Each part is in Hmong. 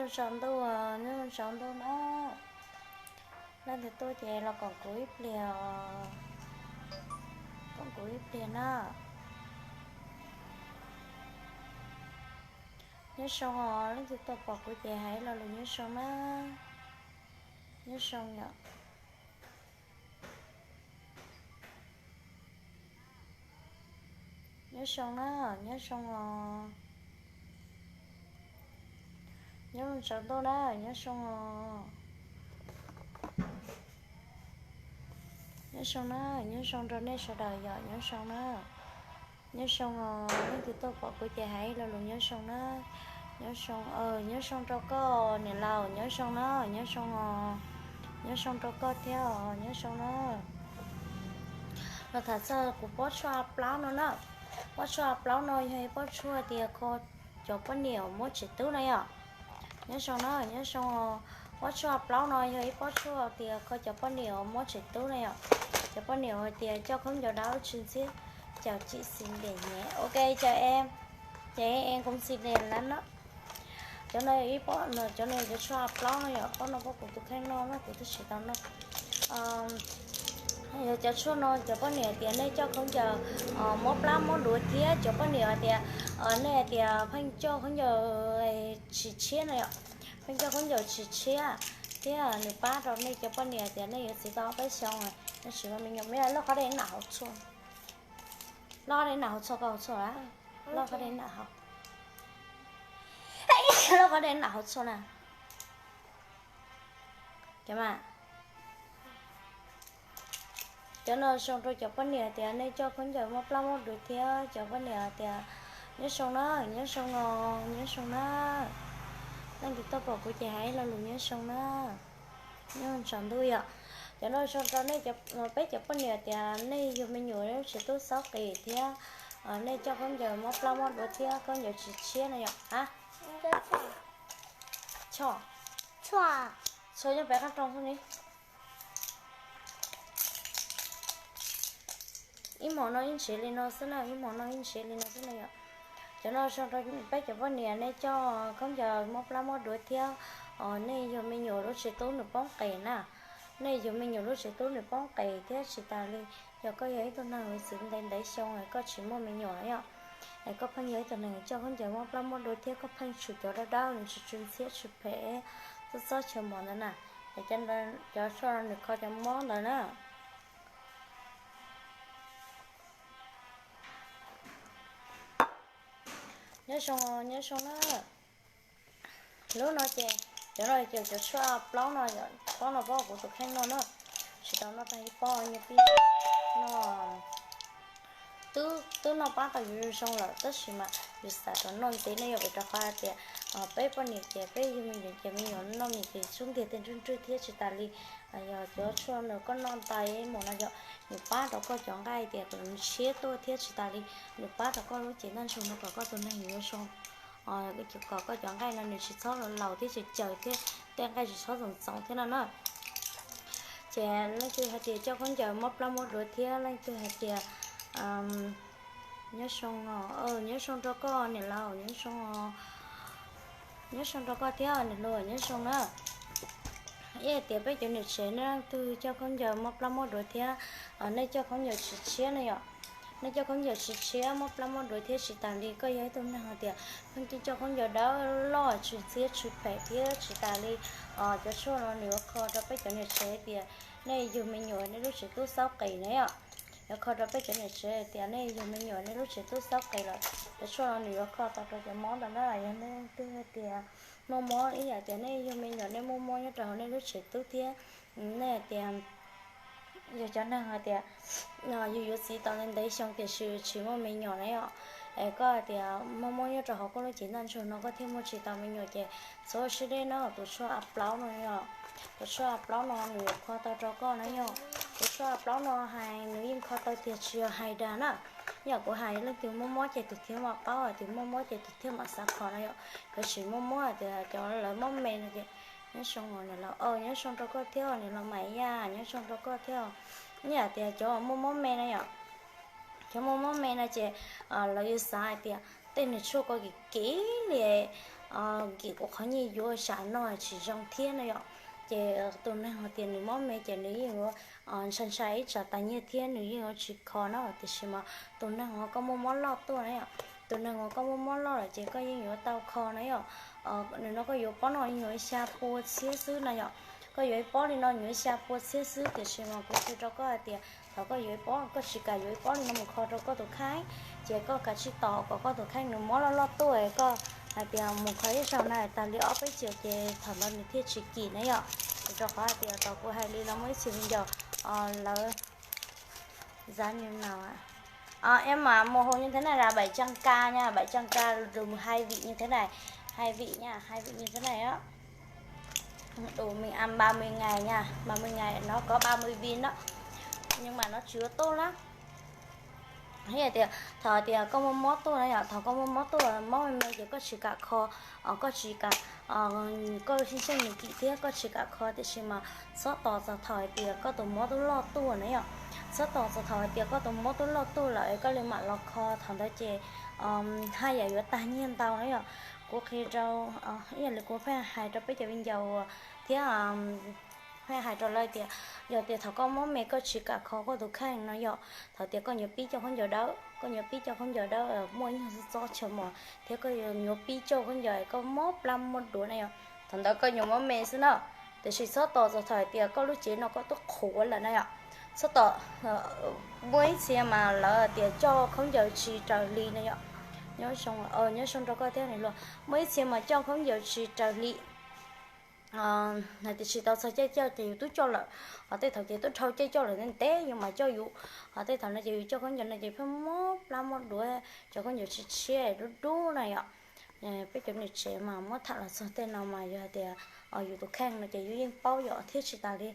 Tsaus ntuj, nyob zoo tsaus ntuj na. Leej twg tuaj ces los koom kuv ib pliag, koom kuv ib pliag na. Nyob zoo os, leej twg tuaj pom kuv ces hais lo lus nyob zoo na. Nyob zoo yom. Nyob zoo na, nyob zoo os. Nyob zoo tsaus ntuj na, nyob zoo os. Nyob zoo na, nyob zoo rau nej sawv daws yom, nyob zoo na. Nyob zoo os, leej twg tuaj pom kuv ces hais lo lus nyob zoo na. Nyob zoo, nyob zoo rau koj niam laus, nyob zoo na, nyob zoo os. Nyob zoo rau koj thiab os, nyob zoo na. Los tham txog kuv pob tshuaj plaub no na. Pob tshuaj plaub no yog ib pob tshuaj tias kho cov poj niam muab tsis tub na yom. Nyob zoo na, nyob zoo os. Pob tshuaj plaub no yog ib pob tshuaj tias kho cov poj niam muab tsis tub na yom. Cov poj niam hais tias coj khaub ncaws dawb tsis ntxhiab, cam chim xis ntes nyem. Ok, chào em, chào em, em cũng xinh đẹp lắm đó. Cov no ib pob, cov no cov tshuaj plaub no yom, pob no pob kuv tus kheej noj no kuv twb tsis tau noj. Yog cov tshuaj no cov poj niam tias nej coj khaub ncaws mob plab mob duav thiab cov poj niam tias nej tias pheej coj khaub ncaws tsis tshiab no yom, pheej coj khaub ncaws tsis tshiab thiab nws pab rau nej cov poj niam tias nej yuav txiv tau ob peb xyoo, nej tsis muaj me nyuam. Loj qhov dej nam hauv txhua, loj qhov dej nam hauv txhua, koj hauv txhua, loj qhov dej nam hauv, loj qhov dej nam hauv txhua na. Cov mas, cov no zoo rau cov poj niam tias nej coj khaub ncaws mob plab mob duav thiab cov poj niam tias nyob zoo na, nyob zoo os, nyob zoo na. Leej twg tuaj pom kuv ces hais lo lus nyob zoo na. Nyob zoo tsaus ntuj yom. Cov no zoo rau nej, peb cov poj niam tias nej yug me nyuam nej lub tsev tub xauj qis thiab nej coj khaub ncaws mob plab mob duav thiab khaub ncaws tsis tshiab no yom. Txhua, txhua nyob pem qab rooj xwb ni. Ib hmos no ib ntsis li no xwb na, ib hmos no ib ntsis li no xwb na yom. Cov no zoo rau peb cov poj niam nej coj khaub ncaws mob plab mob duav thiab nej yug me nyuam lub tsev tub nws poob qes na. Nej yug me nyuam lub tsev tub nws poob qes thiab tsis tas li, yog koj yog ib tug neeg txiv ntev ntev xyoo koj tsis muaj me nyuam na yom, es koj pheej yog ib tug neeg coj khaub ncaws mob plab mob duav thiab koj pheej tshum cov dawb dawb nws tsis tsw ntxhiab tsis phem, txob txob chaw mos ntawd na, es cov tshuaj no nws kho cov mob ntawd na. Nyob zoo, nyob zoo na. Lub no ces cov no ces cov tshuaj plaub no, pob no pob kuv tus kheej noj na, tsis tau noj tag ib pob, nyob pib no. Twb noj pab tau yus zoo lawm tab sis mas yus xav rov noj ntxiv ne, yog vim rau qhov tias peb poj niam ces peb yug me nyuam ces me nyuam noj mis ces tsub ntiag tej nruj nruj thiab tsis tas li. Yog cov tshuaj no koj noj ntais mus no yog nws pab rau koj cov nqaij tias kom nws tshiab tuaj thiab tsis tas li nws pab rau koj lub cev ntaj ntsug no kom koj tus neeg yuav zoo, kom koj cov nqaij no nws tsis txhob laus thiab tsis caws thiab tej nqaij tsis txhob txoos txoos thiab no na. Ces leej twg hais tias coj khaub ncaws mob plab mob duav thiab leej twg hais tias nyob zoo, nyob zoo rau koj niam laus, nyob zoo, nyob zoo rau koj thiab niam hluas, nyob zoo na. Ib hais tias peb cov niam tsev nej leej twg coj khaub ncaws mob plab mob duav thiab nej coj khaub ncaws tsis tshiab ne yom, nej coj khaub ncaws tsis tshiab mob plab mob duav thiab tsis tas li koj yog ib tug neeg hais tias pheej coj khaub ncaws dawb loj tsw ntxhiab tsw phem thiab tsis tas li, cov tshuaj no nws yuav kho rau peb cov niam tsev tias nej yug me nyuam nej lub tsev tub xauj qis ne yom. Yuav kho rau peb cov niam tsev tias nej yug me nyuam nej lub tsev tub xauj qis lawm, cov tshuaj no nws yuav kho tau rau cov mob ntawd na. Yog nej leej twg hais tias muaj mob ib yam tias nej yug me nyuam nej muaj mob nyob rau hauv nej lub tsev tub thiab nej hais tias yog cov neeg hais tias yus yuav txiv tau ntev xyoo tiam sis tsis muaj me nyuam na yom, es koj hais tias muaj mob nyob rau hauv koj lub cev ntaj ntsug no koj thiaj muaj tsis tau me nyuam ces txhob sib deb na, tus tshuaj a plaub no yom, tus tshuaj a plaub no nws yuav kho tau rau koj na yom. Tus tshuaj a plaub no hais nws yeej kho tau tiag tsis yog hais dag na. Yom kuv hais leej twg muaj mob ces tus thiaj mam paub, tus muaj mob ces tus thiaj mam xav kho na yom. Tab sis muaj mob hais tias cov lawv mob me no ces nyob zoo niam laus, nyob zoo rau koj thiab niam laus Maiv Yaj, nyob zoo rau koj thiab. Ib yam tias cov muaj mob me na yom, cov muaj mob me no ces lawv yuav xav hais tias tej niag tshuaj ko kim kim li, nkim kuv qhov nyiaj yuav sam no tsis zoo thiab no yom. Ces tus neeg hais tias nws mob me ces nws yeej yuav ntshai ntshai ib tsam tas nyiaj thiab nws yeej yuav tsis kho na, tiam sis mas tus neeg uas koj muaj mob loj tuaj na yom, tus neeg uas koj muaj mob loj lawm ces koj yeej yuav tau kho na yom. Nws no koj yuav pob no yuav xya pua txhiab xwb na yom. Koj yuav ib pob li no yuav xya pua txhiab xwb, tiam sis mas kuv qhia rau koj hais tias thaum koj yuav ib pob, koj tsis kam yuav ib pob li no mus kho rau koj tus kheej, ces koj kav tsij tos kom koj tus kheej nws mob loj loj tuaj, koj hais tias mus kho ib zaug na, tag li ob peb caug ces thaum ntawd nws thiaj tsis kim na yom. Rau qhov hais tias tau kuv hais li los muaj ib txhia viv ncaus lawv, dab ni na, em, mas mùa hôi như thế này là bảy trăm k nha, bảy trăm k, dùng hai vị như thế này, hai vị nha, hai vị như thế này á. Đủ mình ăn ba mươi ngày nha, ba mươi ngày nó có ba mươi viên đó. Nhưng mà nó chứa tốt lắm. Thiab tias thaum tias koj muaj mob tuaj na yom, thaum koj muaj mob tuaj, mob me me ces koj tsis kam kho, koj tsis kam, koj xyeej xyeej nws kim thiab koj tsis kam kho, tiam sis mas txhob tos txog thaum hais tias koj tus mob twb loj tuaj na yom. Txhob tos txog thaum hais tias koj tus mob twb loj tuaj lawm es koj li mam los kho, thaum ntawd ces haj yam yuav tag nyiaj ntau na yom. Kuv qhia rau, ib yam li kuv pheej hais rau peb cov viv ncaus thiab pheej hais rau lawv tias yog tias thaum koj mob me koj tsis kam kho koj tus kheej no yom, thaum tias koj nyuam pib coj khaub ncaws dawb, koj nyuam pib coj khaub ncaws dawb muaj ib nyuag txob txob chaw mos thiab koj nyuam pib coj khaub ncaws koj mob plab mob duav na yom, thaum ntawd koj nyuam mob me xwb na. Tiam sis txhob tos txog thaum hais tias koj lub cev no koj twb qhuav lawm na yom. Txhob tos, muaj ib txhia mas lawv tias coj khaub ncaws tsis raws hli na yom. Nyob zoo, nyob zoo rau koj thiab niam hluas. Muaj ib txhia mas coj khaub ncaws tsis raws hli, hais tias tsis tau txog caij coj ces yus twb coj lawm, ho tej thaum ces twb dhau caij coj lawm ntev yus mam coj yus, ho tej thaum no ces yus coj khaub ncaws no ces pheej mob plab mob duav, cov khaub ncaws tshiab tshiab dub dub na yom. Peb cov niam tsev mas muab tham los txog tej no mas yog hais tias yus tus kheej no ces yus yeej paub yom, thiab tsis tas li.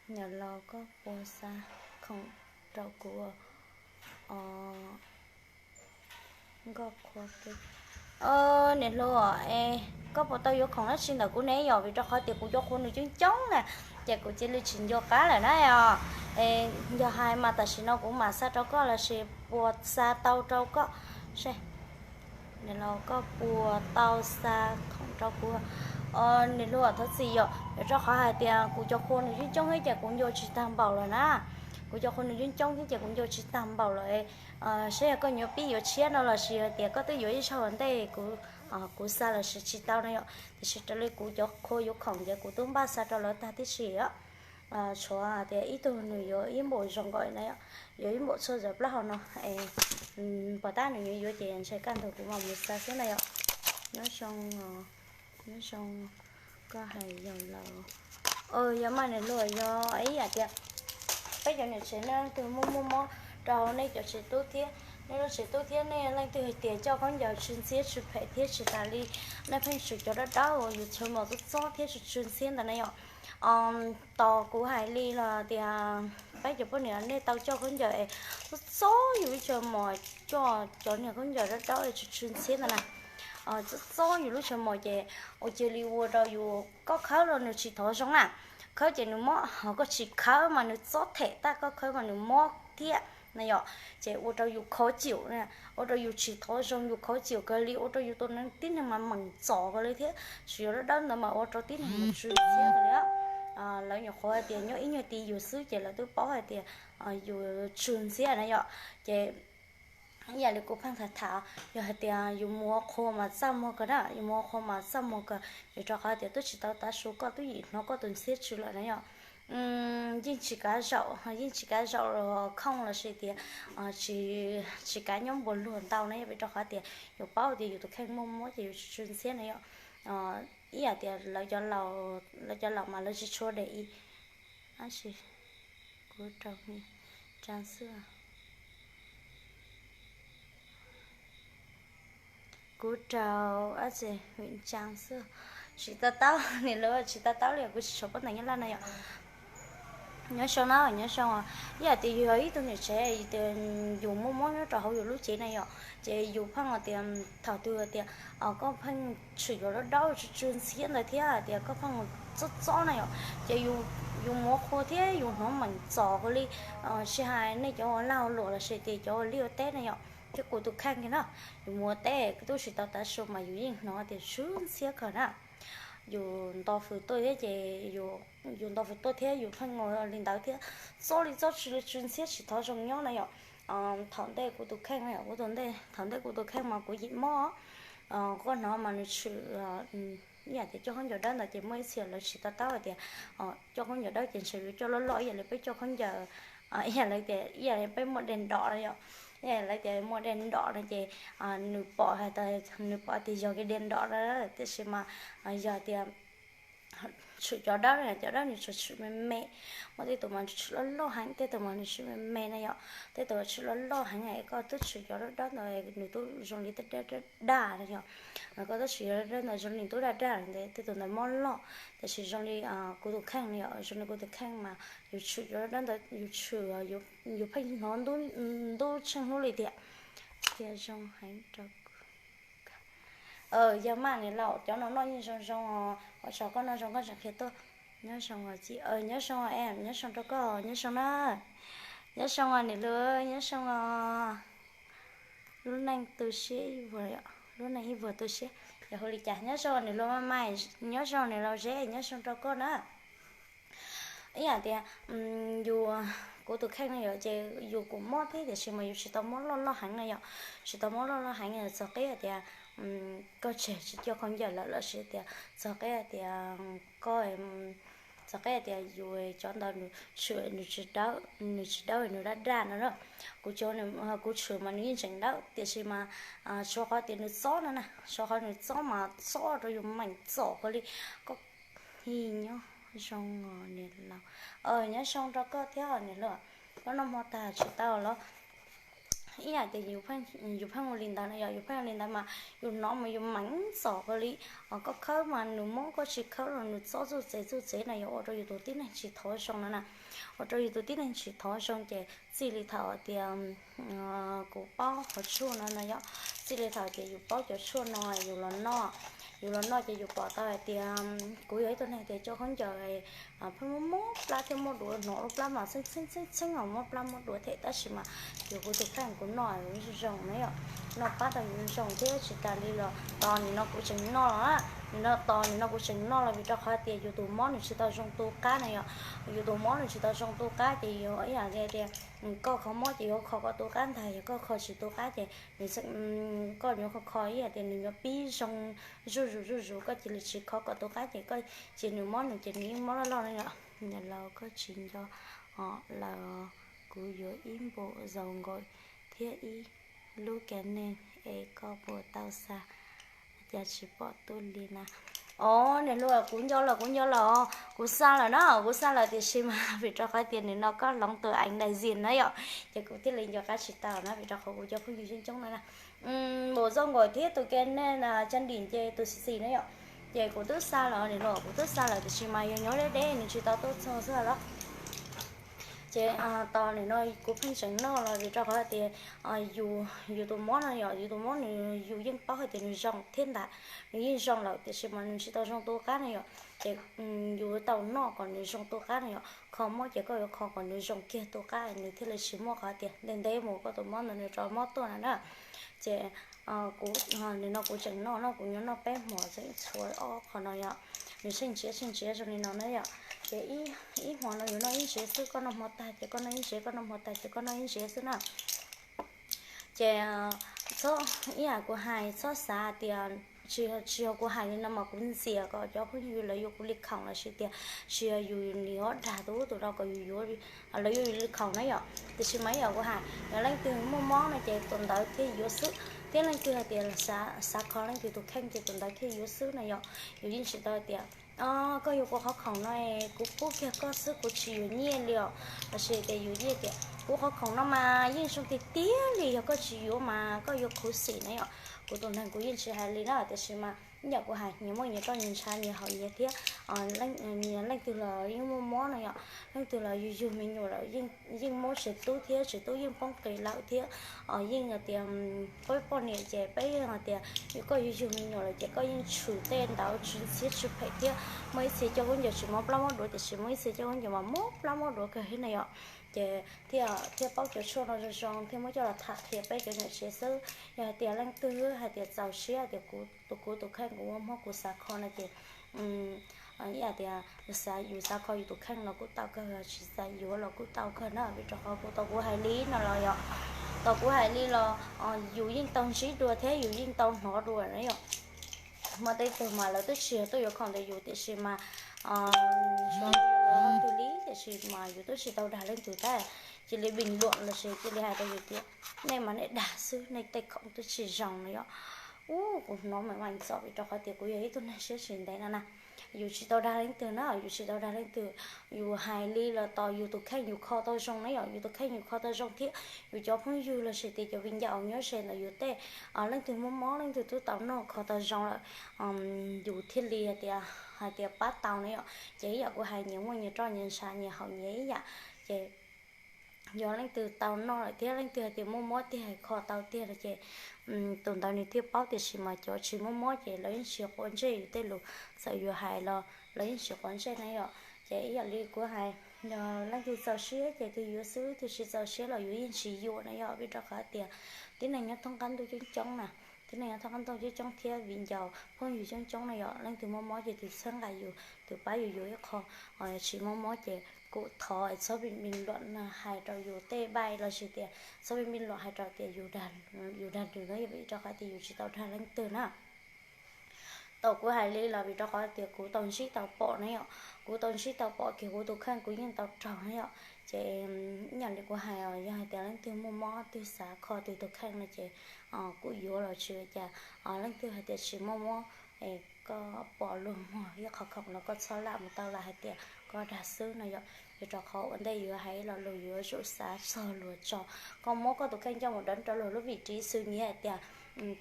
Niam laus koj puas xa khoom rau kuv os? Nkauj Qhua, niam hluas, koj puas tau yuav khoom dab tsi ntawm kuv ne yom? Vim rau qhov tias kuv cov qhua nws coob coob na, ces kuv cia li tsis nco qab lawm na os. Yog hais mas tam sim no kuv mam xa rau koj lossis puas xa tau rau koj? Niam laus koj puas tau xa khoom rau kuv? Niam hluas, thov txim yom, vim rau qhov hais tias kuv cov qhua nws coob coob thiab ces kuv nco tsis tag npaum lawm na. Kuv cov qhua nws coob coob thiab ces kuv nco tsis tag npaum lawm. Saib yog koj yuav pib yuav tshiab no lossis hais tias koj twb yuav ib zaug ua ntej kuv, kuv xa lossis tsis tau no yom. Tiam sis raws li kuv cov qhua yuav khoom ces kuv twb npaj xa rau lawv tag tib si os. Tshuav tias ib tug nws yuav ib npaum zoo nkaus na yom, yuav ib npaum txhua zaus plaub hau no. Pom tab nws yuav yuav ces ntshe kaj ntug kuv mam mus xa xwb na yom. Nyob zoo, nyob zoo, koj hais yog lawm. Yog mas niam hluas, yog ib yam tias peb cov niam tsev nej leej twg muaj muaj mob rau hauv nej cov tsev tub thiab, nej lub tsev tub thiab nej leej twg hais tias coj khaub ncaws tsw ntxhiab tsw phem thiab tsis tas li, nej pheej swm cov dawb dawb uas yus chaw mos txob txob thiab tsw tsw ntxhiab ntawd na yom. Tos kuv hais li los tias peb cov poj niam nej tau coj khaub ncaws es txob txob yus lub chaw mos, coj cov niag khaub ncaws dawb dawb tsw tsw ntxhiab ntawd na, txob txob yus lub chaw mos ces ua cia li ua rau yus, koj khawb los nws tsis thov zoo na. Khawb ces nws mob, ho koj tsis khawb mas nws txob them tag, koj khawb mas nws mob thiab na yom. Ces ua rau yus khó chịu, ua rau yus tsis thov zoo, yus khó chịu kawg li, ua rau yus tus neeg tib neeg mas meem txom kawg li thiab. Tsis yog dawb dawb ntawd mas ua rau tib neeg mus tsw ntxhiab kawg li. Lawv nyuam qhuav hais tias nyob ib nyuag ti yus xwb ces lawv twb paub hais tias yus tsw ntxhiab na yom. Ces ib yam li kuv pheej tham tham, yog hais tias yus mus ua qhua mas txaj muag kawg na, yus mus ua qhua mas txaj muag kawg, vim rau qhov tias twb tsis tau tav su koj twb yim hnov koj tus ntxhiab tsw lawm na yom. Yeej tsis kav zaum, yeej tsis kav zaum los khooj lossis tias tsis, tsis kav nyob npuas luag ntau na yom, vim rau qhov tias yus paub tias yus tus kheej muaj mob ces yus tsw tsw ntxhiab na yom. Ib yam tias lawv cov laus mas lawv tsis tshua để ý. Tab sis kuv raug, tsa xwb, kuv raug ab tsi vim tsa xwb. Tsis to taub, niam laus, tsis to taub li, kuv tsis tshua paub ntawv Nyab Laj na yom. Nyob zoo na, nyob zoo. Ib yam tias yus yog ib tug niam tsev, yus muaj mob nyob rau hauv yus lub cev na yom, ces yus pheej hais tias thaum twg tias koj pheej tshwm yuav dawb dawb tsw tsw ntxhiab ntawd thiab tias koj pheej txob txob na yom, ces yus mus ua qhua thiab yus hnov meem txom kawg li. Tsis hais nej cov ua lag ua luam lossis tias cov ua liaj ua teb na yom, thiab kuv tus kheej kiag na, yus mus ua teb twb tsis tau tav su mas yus yeej hnov tias tsw ntxhiab kawg na. Yus nto fws tuaj thiab ces yus nto fws tuaj thiab yus pheej ua li ntawd thiab, txob li txob tsw li tsw ntxhiab tsis thov zoo nyob na yom. Thaum ntej kuv tus kheej na yom, kuv tus ntej, thaum ntej kuv tus kheej mas kuv yim mob, koj hnov mas nws tshwm ib yam tias coj khaub ncaws dawb ntawd ces muaj ib txhia lawv tsis to taub hais tias coj khaub ncaws dawb ces ntshe yuav coj loj loj ib yam li peb coj khaub ncaws, ib yam li tias ib yam li peb muaj dej nrom na yom. Ib yam li tias muaj dej nrom no ces nws pom hais tias, nws pom tias yog kiag dej nrom na, tiam sis mas yog tias tshwm cov dawb, cov dawb nws tshwm tshwm me me, muaj tej tus mas tshwm loj loj heev, tej tus mas nws tshwm me me na yom. Tej tus tshwm loj loj heev es koj twb tshwm cov dawb dawb ntawd nws twb zoo li tej dawb daj na yom. Koj twb tshwm cov dawb dawb ntawd zoo li twb daj daj ntawd, tej tus ntawd mob loj. Tiam sis zoo li kuv tus kheej na yom, zoo li kuv tus kheej mas yus tshwm cov dawb dawb ntawd yus tshwm, yus pheej hnov ntub tsheej hnub li tiag. Qhia zoo heev rau kuv. Yog mas niam laus, cov no noj yeej zoo zoo os, ua tsaug koj noj zoo koj tseem qhia tuaj. Nyob zoo os txiv, nyob zoo es nyob zoo rau koj, nyob zoo na. Nyob zoo os niam laus, nyob zoo os. Lub neej tu siab ib vuag, lub neej ib vuag tu siab yog hu li cas? Nyob zoo niam laus Maj Maj, nyob zoo niam laus Zeb, nyob zoo rau koj na. Ib yam tias yus, kuv tus kheej no yom ces yus kuj mob thiab tiam sis mas yus tsis tau mob loj loj heev na yom, tsis tau mob loj loj heev. Txog qib hais tias koj tseg tsis coj khaub ncaws lawm los sis tias txog qib hais tias koj, txog qib hais tias yus cov ntawd nws tshwm nws tsis dawb, nws tsis dawb nws daj daj no na. Kuv cov, kuv tshwm mas nws yeej tseem dawb tiam sis mas tshuav qhov tias nws txob no na, tshuav qhov nws txob mas txob rau yus meem txom kawg li. Koj, nyob zoo os niam laus. Nyob zoo rau koj thiab niam laus. Koj noj hmo tag tsis tau los? Ib yam tias yus pheej ua li ntawd na yom, yus pheej ua li ntawd mas yus hnov mas yus meem txom kawg li. Koj khawb mas nws mob, koj tsis khawb los nws txob txuj txev txuj txev na yom, ua rau yus tus tib neeg tsis thov zoo no na. Ua rau yus tus tib neeg tsis thov zoo ces txij li thaum tias kuv paub qhov tshuaj no no yom, txij li thaum tias yus paub cov tshuaj no yus los noj, yus los noj ces yus pom tau hais tias kuv yog ib tug neeg tias coj khaub ncaws pheej mob mob plab thiab mob duav, hnov lub plab mas txheeb txheeb txheeb txheeb os, mob plab mob duav thiab tab sis mas yus, kuv tus kheej kuv noj zoo zoo na yom, noj pab tau yus zoo thiab tsis tas li los tos nim no kuv tseem noj los, nim no tos nim no kuv tseem noj los vim rau qhov tias yus tus mob nws tsis tau zoo tu qab na yom, yus tus mob nws tsis tau zoo tu qab ces yus ib yam li tias koj kho mob ces yuav kho koj tu qab ntag, yog koj kho tsis tu qab ces nws, koj yuav kho kho ib yam tias nws yuav pib zoo zuj zus zuj zus, koj cia li tsis kho kom tu qab ces koj, ces nws mob nws ces nws yeej mob loj loj na yom. Niam laus koj tsis nco lawm, kuv yuav ib npum zaus nkaus thiab ib lub kas nees es koj puas tau xa, cas tsis pom tuaj li na. Os niam laus, kuv nco lawm, kuv nco lawm, kuv xa lawm na, kuv xa lawm tiam sis mas vim rau qhov tias nim no koj hloov tus eev dais zis na yom, ces kuv thiaj li nco qab tsis tau na, vim rau qhov kuv cov phooj ywg coob coob na. Npum zaus nkaus thiab tus kas nees na, tsa ndim ces tus xis xis na yom, ces kuv twb xa lawm niam laus, kuv twb xa lawm tiam sis mas yog nyob deb deb nws tsis tau tuaj txog xwb los. Ces tos nim no kuv pheej tseem noj los vim rau qhov tias yus, yus tus mob no yom, yus tus mob nws yus yeej paub hais tias nws zoo thiab ntag, nws yeej zoo lawm tiam sis mas nws tsis tau zoo tu qab na yom. Ces yus tau noj kom nws zoo tu qab na yom, kho mob ces koj yuav kho kom nws zoo kiag tu qab nws thiaj li tsis muaj qhov tias ntev ntev mus koj tus mob ntawd nws rov mob tuaj na na. Ces kuv, nim no kuv tseem noj no, kuv yuav noj peb hmo tseem tshuav ob qho no yom, nws tsheej ntsiav tsheej ntsiav zoo li no na yom. Ces ib hmo no yus noj ib ntsiav xwb, koj noj hmo tag ces koj noj ib ntsiav, koj noj hmo tag ces koj noj ib ntsiav xwb na. Ces txhob, ib yam kuv hais txhob xav tias, tsis, tsis yog kuv hais li no mas kuv ntxias kom cov phooj ywg lawv yuav kuv li khoom los sis tias tsis yog yus nim ob dag tus ub tus no kom yus yuav, lawv yuav yus li khoom na yom. Tiam sis mas ib yam kuv hais, yog leej twg muaj mob no ces tus ntawd thiaj yuav xwb, thiab leej twg hais tias xav kho leej twg tus kheej ces tus ntawd thiaj yuav xwb na yom. Yus yeej tsis tau tias koj yuav kuv qhov khoom no kuv pub kiag koj xwb kuv tsis yuav nyiaj li os, los sis tias yus yeej tias kuv qhov khoom no mas yeej zoo tiag tiag li, yog koj tsis yuav mas koj yuav khuv xim na yom. Kuv tus neeg kuv yeej tsis hais li na, tiam sis mas ib yam kuv hais nyias muaj nyias roj nyias ntshav nyias haus nyias thiab. Leej twg los yeej muaj mob no yom, leej twg los yug yug me nyuam lawm yeej muab tsev tub thiab tsev tub yeej poob qis lawm thiab. Yeej hais tias peb poj niam ces peb yeej hais tias yog koj yug yug me nyuam lawm ces koj yeej tshwm tej ntawd tsw ntxhiab tsw phem thiab. Muaj ib txhia coj khaub ncaws tsis mob plab mob duav tiam sis muaj ib txhia coj khaub ncaws mas mob plab mob duav kawg thiab na yom. Ces thiaj thiaj paub cov tshuaj no zoo zoo thiaj muab coj los tham qhia peb cov niam tsev xwb. Yog hais tias leej twg hais tias txaus siab hais tias kuv tus kheej kuv muaj mob kuv xav kho no ces ib yam tias yus xav kho yus tus kheej los kuj tau kawg, tsis xav yuav los kuj tau kawg na, vim rau qhov kuv tau kuv hais li no los yog tau kuv hais li los yus yeej tau ntsib dua thiab yus yeej tau hnov dua na yom. Muaj tej tug mas lawv twb tsis yog tuaj yuav khoom ntawm yus tiam sis mas xyov yus twg li tiam sis mas yus twb tsis tau dag leej twg tab cia li bình luận lossis cia li hais rau yus tias nej mas nej dag xwb, nej tej khoom twb tsis zoo no yom. Ub, kuv hnov mas vaj txom vim rau qhov tias kuv yog ib tug neeg siab tsis ntev no na. Yus tsis tau dag leej twg na, yus tsis tau dag leej twg, yus hais li los tos yus tus kheej yus kho tau zoo na yom, yus tus kheej yus kho tau zoo thiab yus cov phooj ywg lossis tias cov viv ncaus nyob ze ntawm yus tej, leej twg muaj mob leej twg twb tau noj kho tau zoo lawm, yus thiaj li hais tias, hais tias pab tau na yom. Ces ib yam kuv hais nyias muaj nyias roj nyias ntshav nyias haus nyias ib yam, ces yog leej twg tau noj lawm thiab leej twg hais tias muaj mob tiag kho tau tiag no ces tus ntawd nws thiaj paub, tiam sis mas cov tsis muaj mob ces lawv yeej tsis quav ntsej yus tej lus, txawm yus hais los lawv yeej tsis quav ntsej na yom. Ces ib yam li kuv hais, yog leej twg txaus siab ces tus yuav xwb, tus tsis txaus siab los yus yeej tsis yuav na yom, vim rau qhov tias tib neeg nyob thoob qab ntuj coob coob na, tib neeg nyob thoob qab ntuj coob coob thiab viv ncaus phooj ywg coob coob na yom, leej twg muaj mob ces tus txhawb nqa yus, tus pab yus yuav ib qho, tsis muaj mob ces kuv thov txhob bình luận hais rau yus tej bai lossis tias txhob bình luận hais rau tias yus dag nws na, vim rau qhov tias yus tsis tau dag leej twg na. Tau kuv hais li los vim rau qhov tias kuv tau ntsib tau pom na yom, kuv tau ntsib tau pom kiag kuv tus kheej kuv yeej tau raug na yom. Ces ib yam li kuv hais os, yog hais tias leej twg muaj mob twg xav kho twg tus kheej no ces kuj yuav los tsis ua cas. Leej twg hais tias tsis muaj mob es koj pom luag muag ib qho khoom los koj txhob lam mus tau lam hais tias koj dag xwb no yom. Vim rau qhov ua ntej yuav hais lo lus yuav tsum xav txog luag tso, koj muab koj tus kheej coj mus dawv rau luag lub vim ris xwb. Nyias hais tias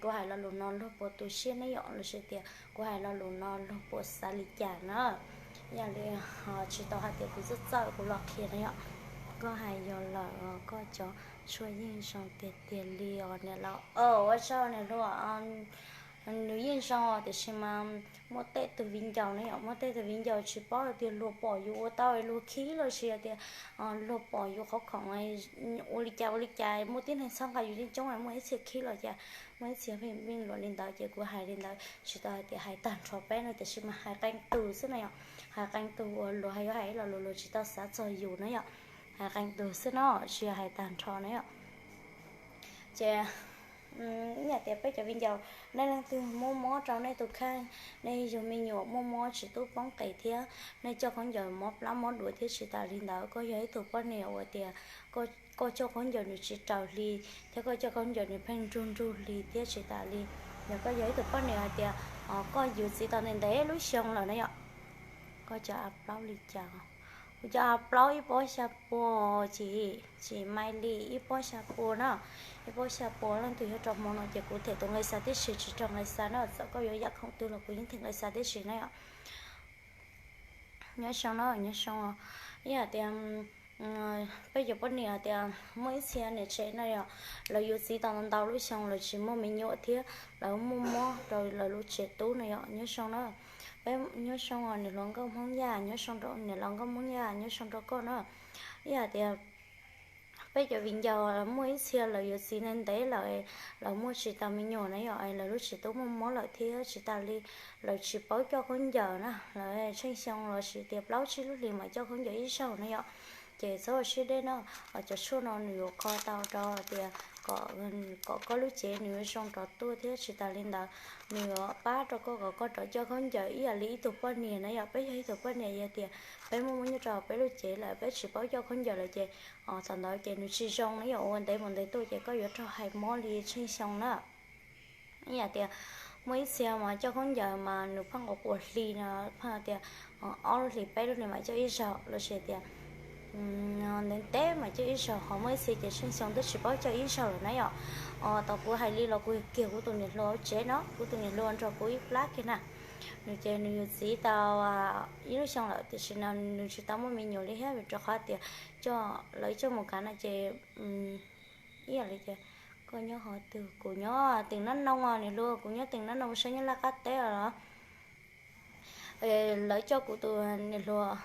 kuv hais lo lus no luag puas tu siab ne yom, lossis tias kuv hais lo lus no luag puas xav li cas na. Yog li tsis tau hais tias kuv txawj txawj kuv los qhia na yom. Koj hais yog lawm, koj cov tshuaj yeej zoo tiag tiag li os niam laus. Ua tsaug niam hluas, nws yeej zoo tiam sis mas muaj tej tug viv ncaus na yom, muaj tej tug viv ncaus tsis paub tias luag pom yus ua tau luag khib lossis tias luag pom yus qhov khoom ua li cas ua li cas, muaj tib neeg txhawb nqa yus coob coob, muaj ib txhia khib los cas, muaj ib txhia bình luận li ntawd ces kuv hais li ntawd tsis tau hais tias hais tag nrho peb no tiam sis mas hais qee tus xwb na yom. Hais qee tus uas luag hais yuav hais ib lo lus luag tsis tau xav txog yus na yom. Hais qee tus xwb no, tsis yog hais tag nrho na yom. Ces ib yam tias peb cov viv ncaus, nej leej twg muaj mob rau nej tus kheej, nej yug me nyuam muaj mob tsis tub poob qes thiab nej coj khaub ncaws mob plab mob duav thiab tsis tas li ntawd, koj yog ib tug poj niam uas tias koj coj khaub ncaws nws tsis raws hli thiab koj coj khaub ncaws nws pheej nrug nrug hli thiab tsis tas li, yog koj yog ib tug poj niam hais tias koj yuav txiv tau ntev ntev lub xyoo lawm na yom. Koj cov a plaub li cas? Kuv cov a plaub ib pob xya pua, tsis, tsis mai li, ib pob xya pua na. Ib pob xya pua, leej twg yuav rau hmo no ces kuv them tus nqi xa tib si tsis raug nqi xa na, txawm koj yuav yam khoom twg los kuv yeej them nqi xa tib si na yom. Nyob zoo na, nyob zoo. Ib yam tias peb cov poj niam tias muaj ib txhia niam tsev na yom, lawv yuav txiv tau ntau ntau lub xyoo lawv tsis muaj me nyuam thiab lawv muaj mob rau lawv lub tsev tub na yom. Nyob zoo na, peb nyob zoo niam hluas nkauj Hmoob Yaj, nyob zoo rau niam laus nkauj Hmoob Yaj, nyob zoo rau koj na. Ib yam tias peb cov viv ncaus muaj ib txhia lawv yuav txiv ntev ntev lawm, lawv muaj tsis tau me nyuam na yom, lawv lub tsev tub muaj mob lawm thiab tsis tas li, lawv tsis paub coj khaub ncaws na, lawv tsheej xyoo lossis tias plaub tsib lub hlis mam coj khaub ncaws ib zaug na yom. Ces txhob ua siab deb na, cov tshuaj no nws yuav kho tau rau tias kom koj lub cev nws yuav zoo rov tuaj thiab tsis tas li ntawd nws yuav pab rau koj kom koj rov coj khaub ncaws ib yam li ib tug poj niam na yom. Peb yog ib tug poj niam yog tias peb muaj mob nyob rau peb lub cev lawm peb tsis paub coj khaub ncaws lawm ces thaum ntawd ces nws tsis zoo na yom, ua ntev mus ntev tuaj ces koj yuav raug hais mob li tsheej xyoo na. Ib yam tias muaj ib txhia mas coj khaub ncaws mas nws pheej quas quas hli no, pheej tias ob lub hlis peb lub hlis mam coj ib zaug lossis tias ntev ntev mam coj ib zaug, ho muaj ib txhia ces tsheej xyoo twb tsis paub coj ib zaug lawm na yom. Tau kuv hais li los kuv kiag kuv tus niam hluas tsev no, kuv tus niam hluas nrog kuv ib plab kiag na, nws ces nws yuav txiv tau ib lub xyoo lawm tiam sis no nws tsis tau muaj me nyuam li thiab vim rau qhov tias coj lawv coj mus kav no ces ib yam li tias koj nyob qhov twg, kuv nyob Teem Nab Noo, niam hluas, kuv nyob Teem Nab Noo sab nyob Laj Qab teb os. Lawv coj kuv tus niam hluas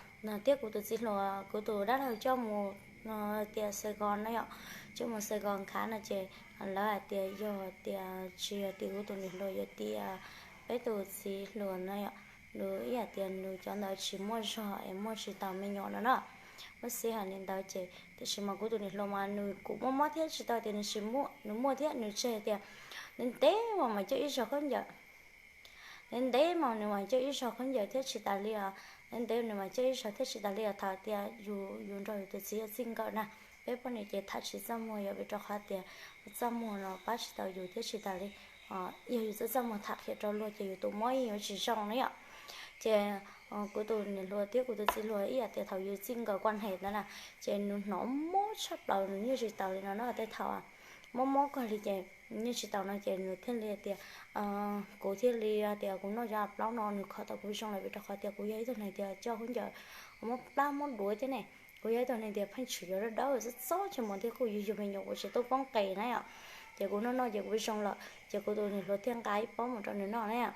thiab kuv tus txiv hluas, kuv tus dab laug coj mus tias Sài Gòn na yom, tsis mus Sài Gòn khám no ces lawv hais tias yog tias tsis yog tim kuv tus niam hluas, yog tias peb tus txiv hluas na yom, nws ib yam tias nws cov ntawd tsis muaj zog es muaj tsis tau me nyuam no na. Bác sĩ hais li ntawd ces tiam sis mas kuv tus niam hluas mas nws kuj muaj mob thiab, tsis tau tias nws tsis muaj, nws muaj thiab. Nws tseg tias ntev ntev mas mas coj ib zaug khaub ncaws, ntev ntev mas nws mas coj ib zaug khaub ncaws thiab tsis tas li os, ntev ntev nws mas coj ib zaug thiab tsis tas li os. Thaum tias yus, yus nrog yus tus txiv yog txij nkawm na, peb poj niam ces tham tsis txaj muag yom, vim rau qhov tias txaj muag no pab tsis tau yus thiab tsis tas li, yog yus txaj txaj muag tham qhia rau luag ces yus tus mob yeej yuav tsis zoo na yom. Ces kuv tus niam hluas thiab kuv tus txiv hluas ib yam tias thaum yus txij nkawm quan hệ ntawd na, ces nws hnov mob tshaj plaws, nws nyiaj tsis taus li no na. Tej thaum mob mob kawg li ces nyiaj tsis taus no ces nws thiaj li tias, kuv thiaj li tias kuv noj cov a plaub no nws kho tau kuv zoo lawm, vim rau qhov tias kuv yog ib tug neeg tias coj khaub ncaws mob plab mob duav thiab ne. Kuv yog ib tug neeg tias pheej tshwm cov dawb dawb txob txob, tsis mus thiab kuj yug yug me nyuam kuv tsis tub poob qes na yom. Ces kuv noj noj ces kuv zoo lawm ces kuv tus niam hluas thiaj nqa ib pob mus rau nws noj na.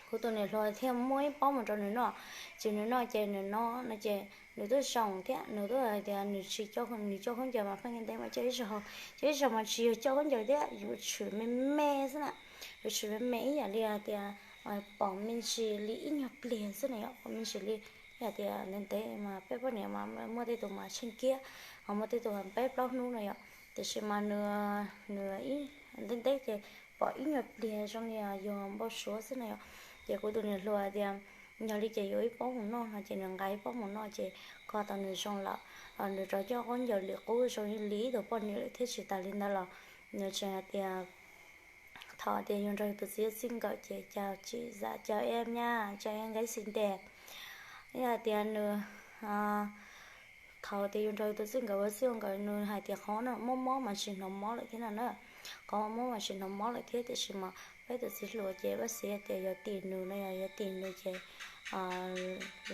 Kuv tus niam hluas thiaj muab ib pob mus rau nws noj. Ces nws noj ces nws noj no ces nws twb zoo thiab, nws twb hais tias nws tsis, nws coj khaub ncaws mas pheej ntev mas coj ib zaug, coj ib zaug mas tsis yog coj khaub ncaws thiab, yus tshwm me me xwb na. Yus tshwm me me ib yam li hais tias pom me ntsis li ib nyuag pliag xwb na yom, pom me ntsis li ib yam tias ntev ntev mas peb poj niam mas muaj tej tus mas tsheej kiab, ho muaj tej tus peb plaub hnub no yom. Tiam sis mas nws, nws ntev ntev ces pom ib nyuag pliag zoo li yog npau suav xwb na yom. Ces kuv tus niam hluas tias yog li ces yuav ib pob mus noj no ces nws nqa ib pob mus noj ces kho tau nws zoo lawm. Nws rov coj khaub ncaws li qub zoo li ib tug poj niam lawm thiab tsis tas li ntawd los nws tseem hais tias thaum tias yus nrog yus tus txiv txij nkawm ces chào chị, dạ chào em nha, chào em gái xinh đẹp. Ib yam tias nws, thaum tias yus nrog yus tus txij nkawm ua txij ua nkawm nws hais tias qhov no mob mob mas tsis hnov mob lawm thiab no na. Qhov mob mas tsis hnov mob lawm thiab, tiam sis mas peb tus txiv hluas ces bác sĩ tias yog tim nws no, yog yog tim nws ces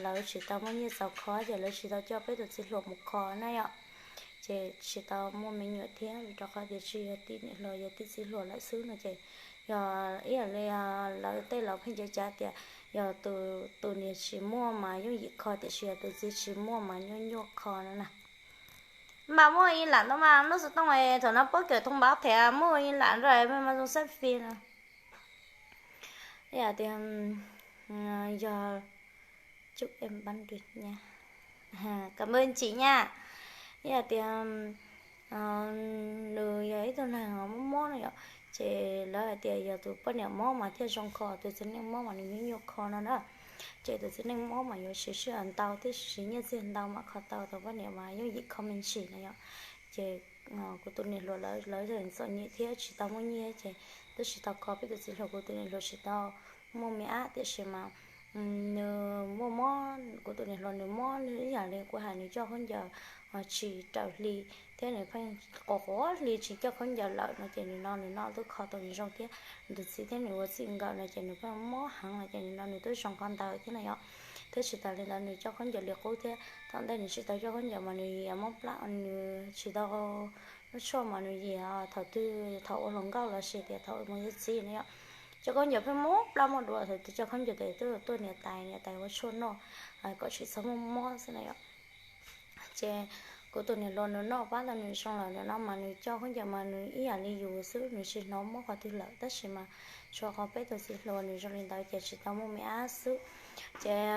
lawv tsis tau muaj nyiaj txaus kho ces lawv tsis tau coj peb tus txiv hluas mus kho na yom. Ces tsis tau muaj me nyuam thiab, rau qhov tias tsis yog tim niam hluas, yog tim txiv hluas lawm xwb no ces yog ib yam li lawv tej laus pheej cav cav tias yog tus niam tsis muaj mas yooj yim kho, tiam sis yog tus txiv tsis muaj mas nyuaj nyuaj kho no na. Mas muaj ib lam ntau mas lub xov tooj thaum no pob kawm thoo npab them muaj ib lam nrog mas zoo xab fi no. Ib yam tias yog chúc em bắn được nha, cảm ơn chị nha. Ib yam tias nws yog ib tug neeg mob mob no yom, ces lawv hais tias yog tus poj niam mob mas thiaj zoo kho, tus txiv neej mob mas nws nyuaj nyuaj kho no na. Ces tus txiv neej mob mas yuav siv sij hawm ntau thiab siv nyiaj txiag ntau mam kho tau, tus poj niam mas yooj yim kho me ntsis no yom. Ces kuv tus niam hluas lawv txom nyem thiab tsis tau muaj nyiaj ces twb tsis tau kho peb tus txiv hluas, kuv tus niam hluas tsis tau muaj me ab, tiam sis mas nws muaj mob, kuv tus niam hluas nws mob ib yam li kuv hais, nws coj khaub ncaws tsis raws hli thiab nws pheej quav quav hli tsis coj khaub ncaws lawm no ces nws no nws no twb kho tau nws zoo thiab. Nws tus txiv thiab nws ua txij nkawm no ces nws pheej mob heev no ces nws no nws twb zoo qhov ntawd thiab na yom. Thiab tsis tas li ntawd nws coj khaub ncaws li qub thiab, thaum ntej nws tsis tau coj khaub ncaws mas nws yias mob plab, nws tsis tau, lub tshuaj mas nws yias thaum twg, thaum ua hluas nkauj los sis tias thaum mus yuav txiv no yom. Coj khaub ncaws pheej mob plab mob duav, thaum twg coj khaub ncaws ces twb tuaj niam tais, niam tais ua tshuaj noj kom tsis txhob muaj mob xwb na yom. Ces kuv tus niam hluas nws noj pab tau nws zoo lawm, nws no mas nws coj khaub ncaws mas nws ib yam li yus xwb, nws tsis hnov mob qhov twg lawm, tab sis mas tsuas qhov peb tus txiv hluas nws zoo li ntawd ces tsis tau muaj me ab xwb. Ces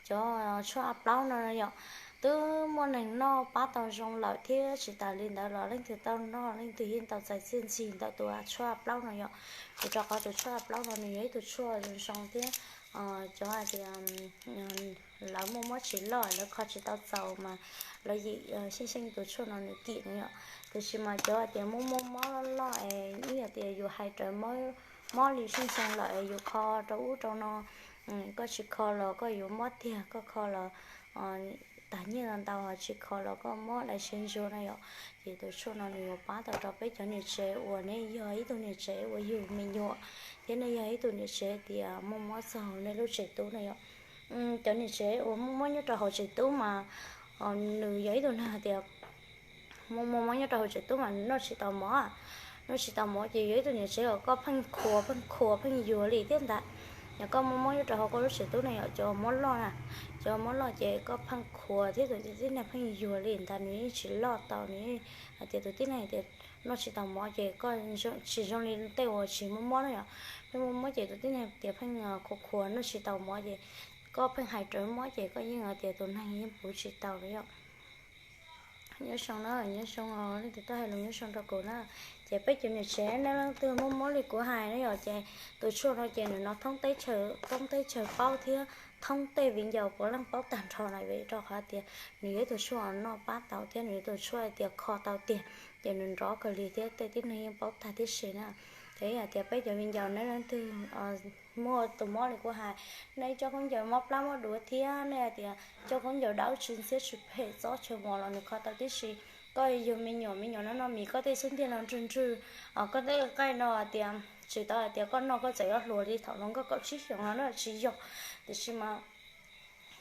cov tshuaj a plaub no yom, twb muaj neeg noj pab tau zoo lawm thiab tsis tas li ntawd los leej twg tau noj leej twg yeej tau txais txiaj ntsig ntawm tus tshuaj a plaub no yom. Vim rau qhov tus tshuaj a plaub no nws yog ib tug tshuaj zoo zoo thiab cov hais tias lawv muaj mob tsis loj, lawv kho tsis tau txaus mas lawv yim xyeej xyeej tus tshuaj no nws kim no yom. Tiam sis mas cov hais tias muaj muaj mob loj loj es ib yam tias yus hais raws mob li xyeej xyeej lawm es yus kho rau ub rau no, koj tsis kho los koj yuav mob tiag, koj kho los tag nyiaj ntau ntau, tsis kho los koj mob dai siab ntsuag na yom. Ces tus tshuaj no nws yuav pab tau rau peb cov niam tsev uas nej yog ib tug niam tsev uas yug me nyuam, thiab nej yog ib tug niam tsev tias muaj mob txog nej lub tsev tub na yom. Cov niam tsev uas muaj mob nyob rau hauv tsev tub mas nws yog ib tug neeg tias muaj muaj mob nyob rau hauv tsev tub mas nws noj tsis tau mov, noj tsis tau mov ces yog ib tug niam tsev uas koj pheej khuas pheej khuas pheej yuag li thiab ntag. Yog koj muab mob nyob rau hauv koj lub tsev tub no yom, cov mob loj na, cov mob loj ces koj pheej khuav thiab tus tib neeg pheej yuag li ntawd nws yeej tsis loj tau, nws hais tias tus tib neeg tias noj tsis tau mov ces koj tsis zoo li tej uas tsis muaj mob na yom. Pheej muaj mob ces tus tib neeg tias pheej khuav khuav noj tsis tau mov ces koj pheej hais raws mob ces koj yeej hais tias tus neeg yeej puv tsis tau li yom. Nyob zoo na, nyob zoo os, leej twg tuaj hais lus nyob zoo rau kuv na. Ces peb cov niam tsev nej leej twg muaj mob li kuv hais na yom, ces tus tshuaj no ces nws hnov thoob teb chaws, thoob teb chaws paub thiab thoob tej viv ncaus puav leej paub tag nrho na, vim rau qhov tias nws yog ib tug tshuaj noj pab tau thiab nws yog tus tshuaj hais tias kho tau tiag, ces nws nrov kawg li thiab tej tib neeg yeej paub tag tib si na. Ces hais tias peb cov viv ncaus nej leej twg muaj tus mob li kuv hais, nej coj khaub ncaws mob plab mob duav thiab nej hais tias coj khaub ncaws dawb tsis ntxhiab tsis phem txob chaw mos los nws kho tau tib si. Koj yug me nyuam, me nyuam no noj mis koj tej xub ntiag no nrwg nrwg, koj tej nqaij no hais tias tsis tau hais tias koj noj koj txawm yuav hluas li thaum hluas nkauj kaum tsib xyoos no na, tsis yog. Tiam sis mas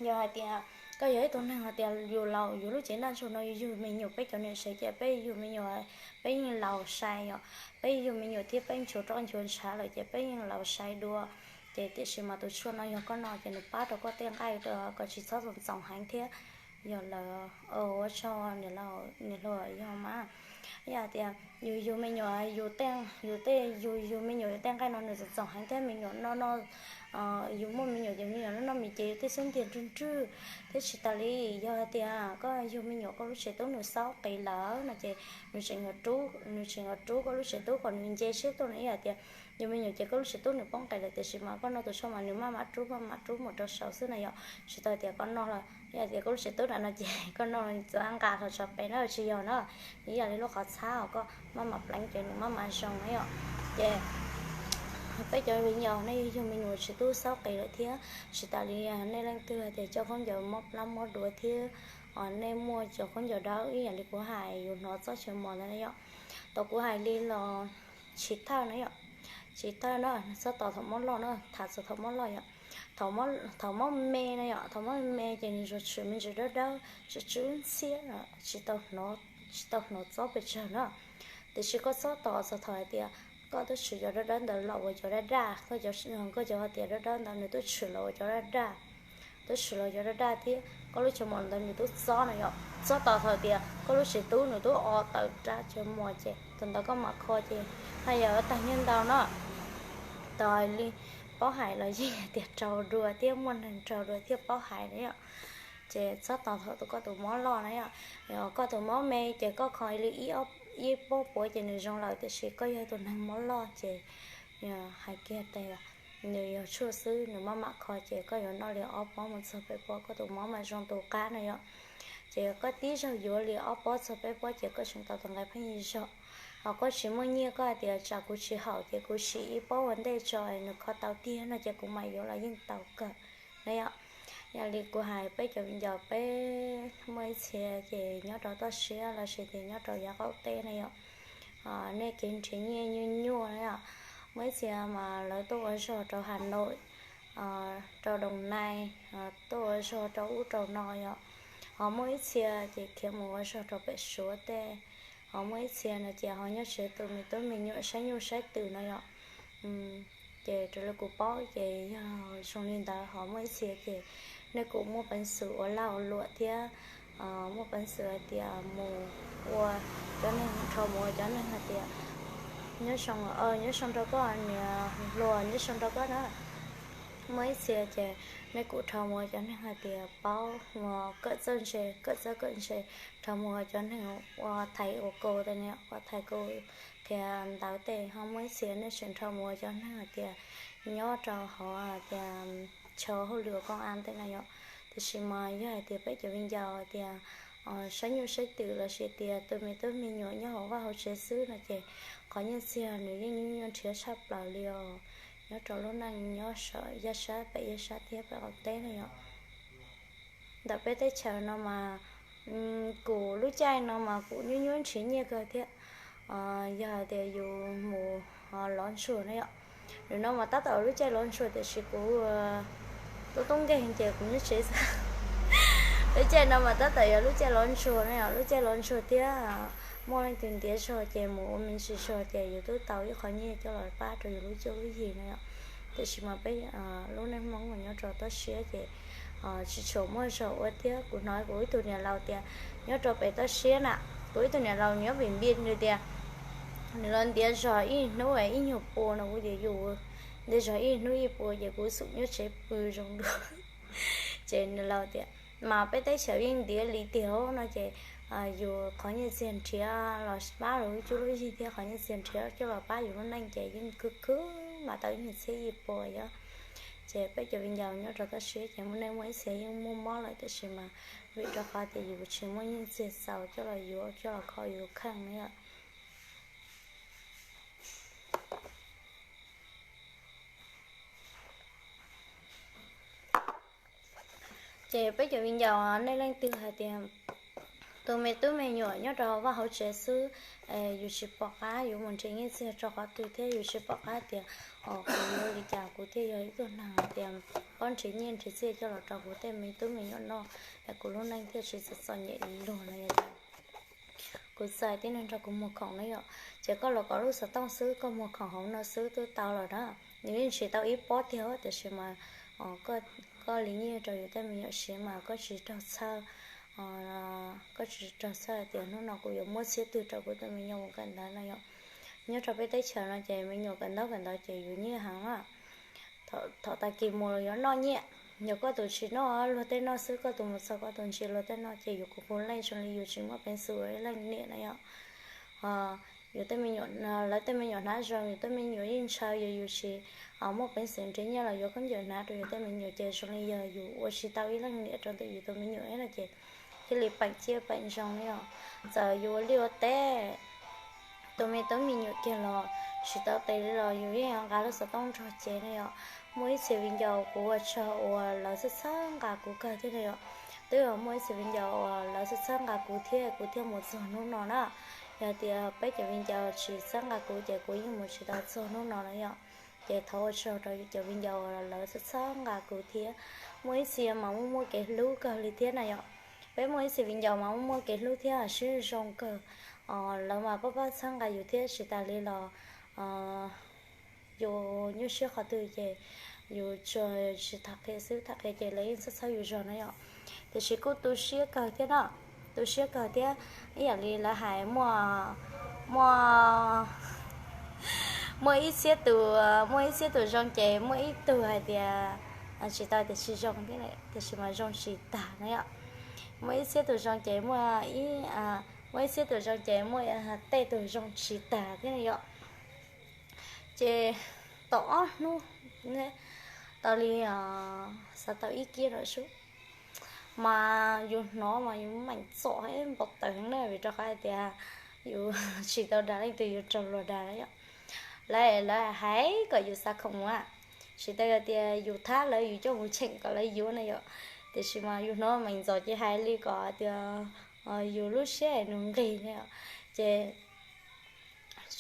yog hais tias koj yog ib tug neeg hais tias yus laus, yus lub cev ntaj ntsug no yus yug me nyuam, peb cov niam tsev ces peb yug me nyuam peb yeej laus sai yom, peb yug me nyuam thiab peb nchuav roj nchuav ntshav lawm ces peb yeej laus sai dua. Ces tiam sis mas tus tshuaj no yog koj noj ces nws pab rau koj tej nqaij kom tsis txhob txoom txoom heev thiab. Yog lawm, ua tsaug niam laus niam hluas yog mas. Yog hais tias yus yug me nyuam, yus tej, yus tej, yus yug me nyuam yus tej nqaij no nws txoom txoom heev thiab me nyuam no no, yus muaj me nyuam ces me nyuam no noj mis ces yus tej xub ntiag nrwg nrwg thiab tsis tas li. Yog hais tias koj yug me nyuam koj lub tsev tub nws xaub qis lawm no ces nws tseem yuav rub, nws tseem yuav rub koj lub tsev tub kom nws nce siab tuaj no. Ib yam tias yug me nyuam ces koj lub tsev tub nws poob qis lawm tiam sis mas koj noj tus tshuaj mas nws maj mam rub maj mam rub mus rau saud xwb na yom. Tsis tau tias koj noj lawm, ib yam tias koj lub tsev tub na no ces koj noj txawm nqa los tso pem na, tsis yog na. Ib yam li lub qhov txhab os, koj maj mam pleev ces nws maj mam zoo na yom. Ces peb cov viv ncaus nej yug me nyuam tsev tub xaub qis lawm thiab tsis tas li nej leej twg tias coj khaub ncaws mob plab mob duav thiab nej muaj cov khaub ncaws dawb ib yam li kuv hais yus hnov txob chaw mos ntawd na yom. Tau kuv hais li los chiv thawj na yom, chiv thawj na, txhob tos thaum mob loj na, tham txog thaum mob loj yom. Thaum mob me na yom, thaum mob me ces nws tsuas tshwm me ntsis dawb dawb tsw tsw ntxhiab, tsis tau hnov, tsis tau hnov txob pes tsawg na. Tiam sis koj txhob tos txog thaum hais tias koj twb tshwm cov dawb dawb ntawd los ua cov daj daj, koj cov hais tias dawb dawb ntawd nws twb tshwm los ua cov daj daj, twb tshwm los cov daj daj thiab koj lub chaw mos ntawd nws twb txob na yom. Txhob tos thaum tias koj lub tsev tub nws twb o tawm rab chaw mos ces thaum ntawd koj mam kho ces haj yam tag nyiaj ntau no. Tos li paub hais los yeej tias raug dua thiab muaj neeg raug dua thiaj paub hais na yom. Ces txhob tos thaum koj tus mob loj na yom. Koj tus mob me ces koj kho li ib pob puav ces nws zoo lawm, tiam sis koj yog tus neeg mob loj ces hais kiag tias nws yog tshuaj xwb, nws maj mam kho ces koj yuav noj li ob pob mus txog peb pob koj tus mob mam zoo tus qab na yom. Ces koj tib zaug yuav li ob pob txog peb pob ces koj tseem tau tus nqaij pheej yig zog. Ho koj tsis muaj nyiaj koj hais tias tsam kuv tsis haum ces kuv sim ib pob ua ntej tso nws kho tau tiag no ces kuv mam yuav los yeej tau kawg na yom. Yog li kuv hais peb cov viv ncaus peb muaj ib txhia ces nyob rau toj siab los sis tias nyob rau yav qaum teb na yom. Nej kev nrhiav nyiaj nyuaj nyuaj na yom. Muaj ib txhia mas lawv tuaj ua zog rau Hà Nội, rau Đồng Nai, tuaj ua zog rau ub rau no yom. Ho muaj ib txhia ces khiav mus ua zog rau pem Suav tej. Ho muaj ib txhia no ces ho nyob tsev tu me tub me nyuam saib nyuj saib twm no yom. Ces raws li kuv paub ces yog zoo li ntawd, ho muaj ib txhia ces nej kuj muaj peev xwm ua lag ua luam thiab muaj peev xwm hais tias mus ua cov neeg, rho mus ua cov neeg hais tias nyob zoo, nyob zoo rau koj niam hluas, nyob zoo rau koj na. Muaj ib txhia ces nej kuj rho mus ua cov neeg hais tias paub ua kawm txawj ntse, kawm txawj kawm ntse, rho mus ua cov neeg ua thầy ua cô tej ne, ua thầy cô qhia ntawv tej. Ho muaj ib txhia nej tseem rho mus ua cov neeg hais tias nyob rau hauv hais tias chaw hauj lwm công an tej no yom. Tiam sis mas yog hais tias peb cov viv ncaus hais tias saib nyuj saib twm los sis tias tu me tub me nyuam nyob hauv vaj hauv tsev xwb no ces qhov nyiaj txiag nws yeej nyuaj nyuaj nrhiav tshaj plaws li os. Nyob rau lub neej nyob saum yaj sab pem yaj sab thiab pem qaum teb no yom. Ntawm peb teb chaws no mas kuv lub caij no mas kuv nyuaj nyuaj nrhiav nyiaj kawg thiab. Yog hais tias yus mus lov ntsuag na yom, nim no mas tab tom lub caij lov ntsuag tiam sis kuv tub tub nkeeg ces kuv nyob tsev xwb. Lub caij no mas tab tom yog lub caij lov ntsuag na yom, lub caij lov ntsuag thiab muaj leej twg ntiav zog ces mus ua me ntsis zog ces yus twb tau ib qho nyiaj coj los pab rau yus lub cuab lub yig na yom. Tiam sis mas peb lub neej Hmoob nyob rau toj siab ces tsis tshua muaj zog ua thiab. Kuv hnov kuv ib tug niam laus tias nyob rau pem toj siab na, kuv ib tug niam laus nyob Vim Npis nws tias nws los ntiav zog ib hnub ib nyuag pua no, kuv tias yus ntiav zog ib hnub ib puas ces kuv xum nyob tsev pw zoo dua. Ces nws laus tias mas peb teb chaws yeej ntiav li tiag no ces yus qhov nyiaj txiag nrhiav los pab lub cuab lub yig thiab qhov nyiaj txiag nrhiav coj los pab yus lub neej ces yeej khwv khwv mas tau ib nyuag txhiab ib puas yom. Ces peb cov viv ncaus nyob rau toj siab ces muaj neej muaj ib txhia yeej muaj mob lawm tiam sis mas vim rau qhov tias yus tsis muaj nyiaj txiag txaus coj los yuav coj los kho yus kheej na yom. Ces peb cov viv ncaus nej leej twg hais tias tus me tub me nyuam nyob rau vaj hauv tsev xwb, yus tsis pom qab yuav mus nrhiav nyiaj txiag rau qhov twg thiab yus tsis pom qab tias kuv yuav li cas kuv thiaj yog ib tug neeg tias paub nrhiav nyiaj nrhiav txiaj coj los rau kuv tej me tub me nyuam noj, kuv lub neej thiaj tsis txom txom nyem li luag no. Kuv txais tib neeg nrog kuv muag khoom na yom, ces koj los kov lub xov tooj xwb koj muag khoom hauv no xwb twb tau lawm na. Nws yeej tsis tau ib pob tiag tiam sis mas koj li nyiaj rau yus tej me nyuam siv mas koj tsis raug txhawj, koj tsis raug txhawj tias hnub no kuv yuav muab txhiab twg rau kuv tus me nyuam mus kawm ntawv no yom. Nyob rau peb teb chaws no ces me nyuam kawm ntaub kawm ntawv ces yus nyiaj heev na. Thaum tag kis mus los yuav noj nyiaj, yog koj tus tsis noj luag tej noj xwb koj tus mus txog koj tus ntsia luag tej noj ces yus kuv puav leej zoo li yus tsis muaj peev xwm ua ib leej niam na yom. Yus tej me nyuam, lawv tej me nyuam hnav zoo, yus tej me nyuam yeej ntshaw, yog yus tsis muaj peev xwm nrhiav nyiaj los yuav khaub ncaws hnav rau yus tej me nyuam ces zoo li yog yus ua tsis tau ib leej niam rau ntawm yus tus me nyuam no ces thiaj li peem ciaj peem zoo na yom. Txawm yus ua liaj ua teb, tus me tub me nyuam kiag los tsis tau tes li los yus yeej nqa lub xov tooj nrog cev na yom. Muaj ib txhia viv ncaus kuv ua tsaug uas lawv txhawb txhawb nqa kuv kawg thiab na yom. Twb yog muaj ib txhia viv ncaus uas lawv txhawb txhawb nqa kuv thiab kuv thiaj mus txog hnub no na. Yog tias peb cov viv ncaus tsis txhawb nqa kuv ces kuv yeej mus tsis tau txog hnub no na yom. Ces thov ua tsaug rau cov viv ncaus uas lawv txhawb txhawb nqa kuv thiab. Muaj ib txhia mas muaj muaj kev hlub kawg li thiab na yom. Peb muaj ib txhia viv ncaus mas muaj muaj kev hlub thiab siab zoo kawg. Lawv mas pab pab txhawb nqa yus thiab tsis tas li los yus nyuaj siab qhov twg ces yus tsuas tsis tham qhia xwb, tham qhia ces lawv yeej txhawb txhawb yus zog na yom. Tiam sis kuj tu siab kawg thiab na, tu siab kawg thiab. Ib yam li lawv hais muaj, muaj, muaj ib txhiab tus, muaj ib txhiab tus zoo ces muaj ib tug hais tias tsis tau tias tsis zoo thiab, tiam sis mas zoo tsis tag na yom. Muaj ib txhiab tus zoo ces muaj ib, muaj ib txhiab tus zoo ces muaj tej tus zoo tsis tag thiab na yom. Ces tau ob hnub, tau li xav tau ib kiab lawm sub, mas yus hnov mas yus meem txom npau taws heev na vim rau qhov hais tias yus tsis tau dag leej twg, yus raug luag dag na yom. Lawv, lawv hais kom yus xa khoom mus, tsis tau yog tias yus thab lawv yus coj mus cheem kom lawv yuav na yom. Tiam sis mas yus hnov meem ntxov ces hais li kom tias yus lub siab nws nqig na yom. Ces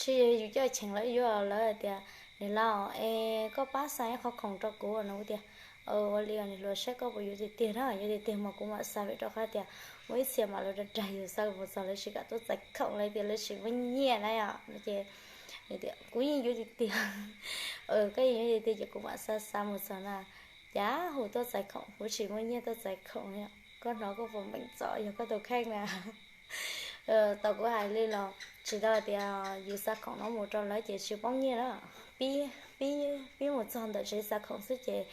tsis yus coj cheem lawv yuav, lawv tias niam laus es koj pab xa ib qho khoom rau kuv no. Kuv tias ua li os niam hluas, saib koj puas yuav tiag tiag na, yuav tiag tiag mas kuv mam xa, vim rau qhov tias muaj ib txhia mas lawv dag dag yus xa mus txog lawv tsis kam tuaj txais khoom, lawv tias lawv tsis muaj nyiaj na yom. Ces kuv yeej yuav tiag tiag, koj yeej yuav tiag tiag ces kuv mam xa xa mus txog na. Cas hu tuaj txais khoom, kuv tsis muaj nyiaj tuaj txais khoom, koj hnov koj puas meem txom yog koj tus kheej na. Tau kuv hais li los tsis tau tias yus xa khoom no mus rau lawv ces tsis poob nyiaj na. Pib, pib mus txog ntawm tsev xa khoom xwb ces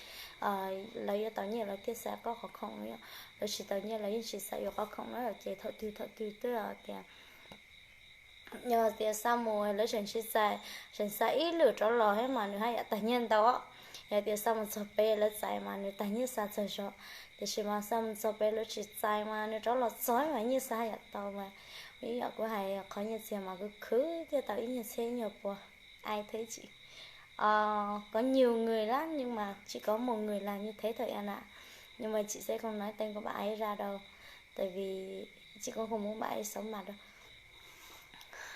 lawv yuav tau nyiaj lawv thiaj xa koj qhov khoom no yom. Lawv tsis tau nyiaj lawv yeej tsis xa yus qhov khoom na. Ces thaum twg thaum twg twb tias yog tias xa mus lawv tseem tsis txais, tseem xa ib lwm rov los thiab mas nws haj yam tag nyiaj ntau. Yog tias xa mus txog pem lawv txais mas nws tag nyiaj xa txog zog, tiam sis mas xa mus txog pem lawv tsis txais mas nws rov los txog mas nyiaj xa haj yam tau mas. Ib yam kuv hais qhov nyiaj txiag mas kuv khwv thiaj tau ib nyuag txhiab ib nyuag pua. Ai thế chị, có nhiều người lắm nhưng mà chỉ có một người làm như thế thôi em ạ. Nhưng mà chị sẽ không nói tên của bạn ấy ra đâu, tại vì chị cũng không muốn bạn ấy xấu mặt đâu.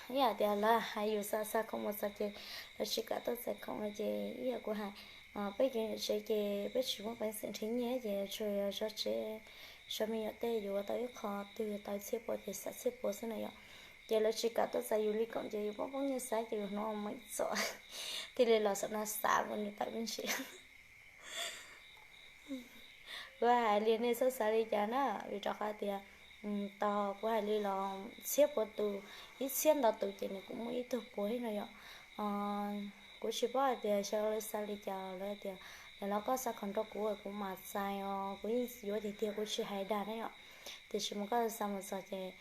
Ib yam tias lawv hais yus xa xa khoom mus txog ces lawv tsis kam tuaj txais khoom no ces ib yam kuv hais, peb cov niam tsev ces peb tsis muaj peev xwm nrhiav nyiaj ces tsuas yog zov tsev, zov me nyuam tej, yus ua tau ib qho twg tau txhiab pua ces xa txhiab pua xwb na yom. Ces lawv tsis kam tuaj txais yus li khoom ces yus poob poob nyiaj xav ces yus hnov meej txom, thiaj li los saum no xav mus nws tawm me ntsis. Kuv hais li nej txhob xav li cas na, vim rau qhov tias tau kuv hais li los txhiab puas tus, ib txhiab ntau tus ces nws kuj muaj ib tug puas thiab no yom. Kuv tsis paub hais tias xyov lawv xav li cas, lawv tias lawv los koj xa khoom rau kuv kuv mam txais os, kuv yeej yuav tiag tiag kuv tsis hais dag na yom. Tiam sis mas koj xa mus txog ces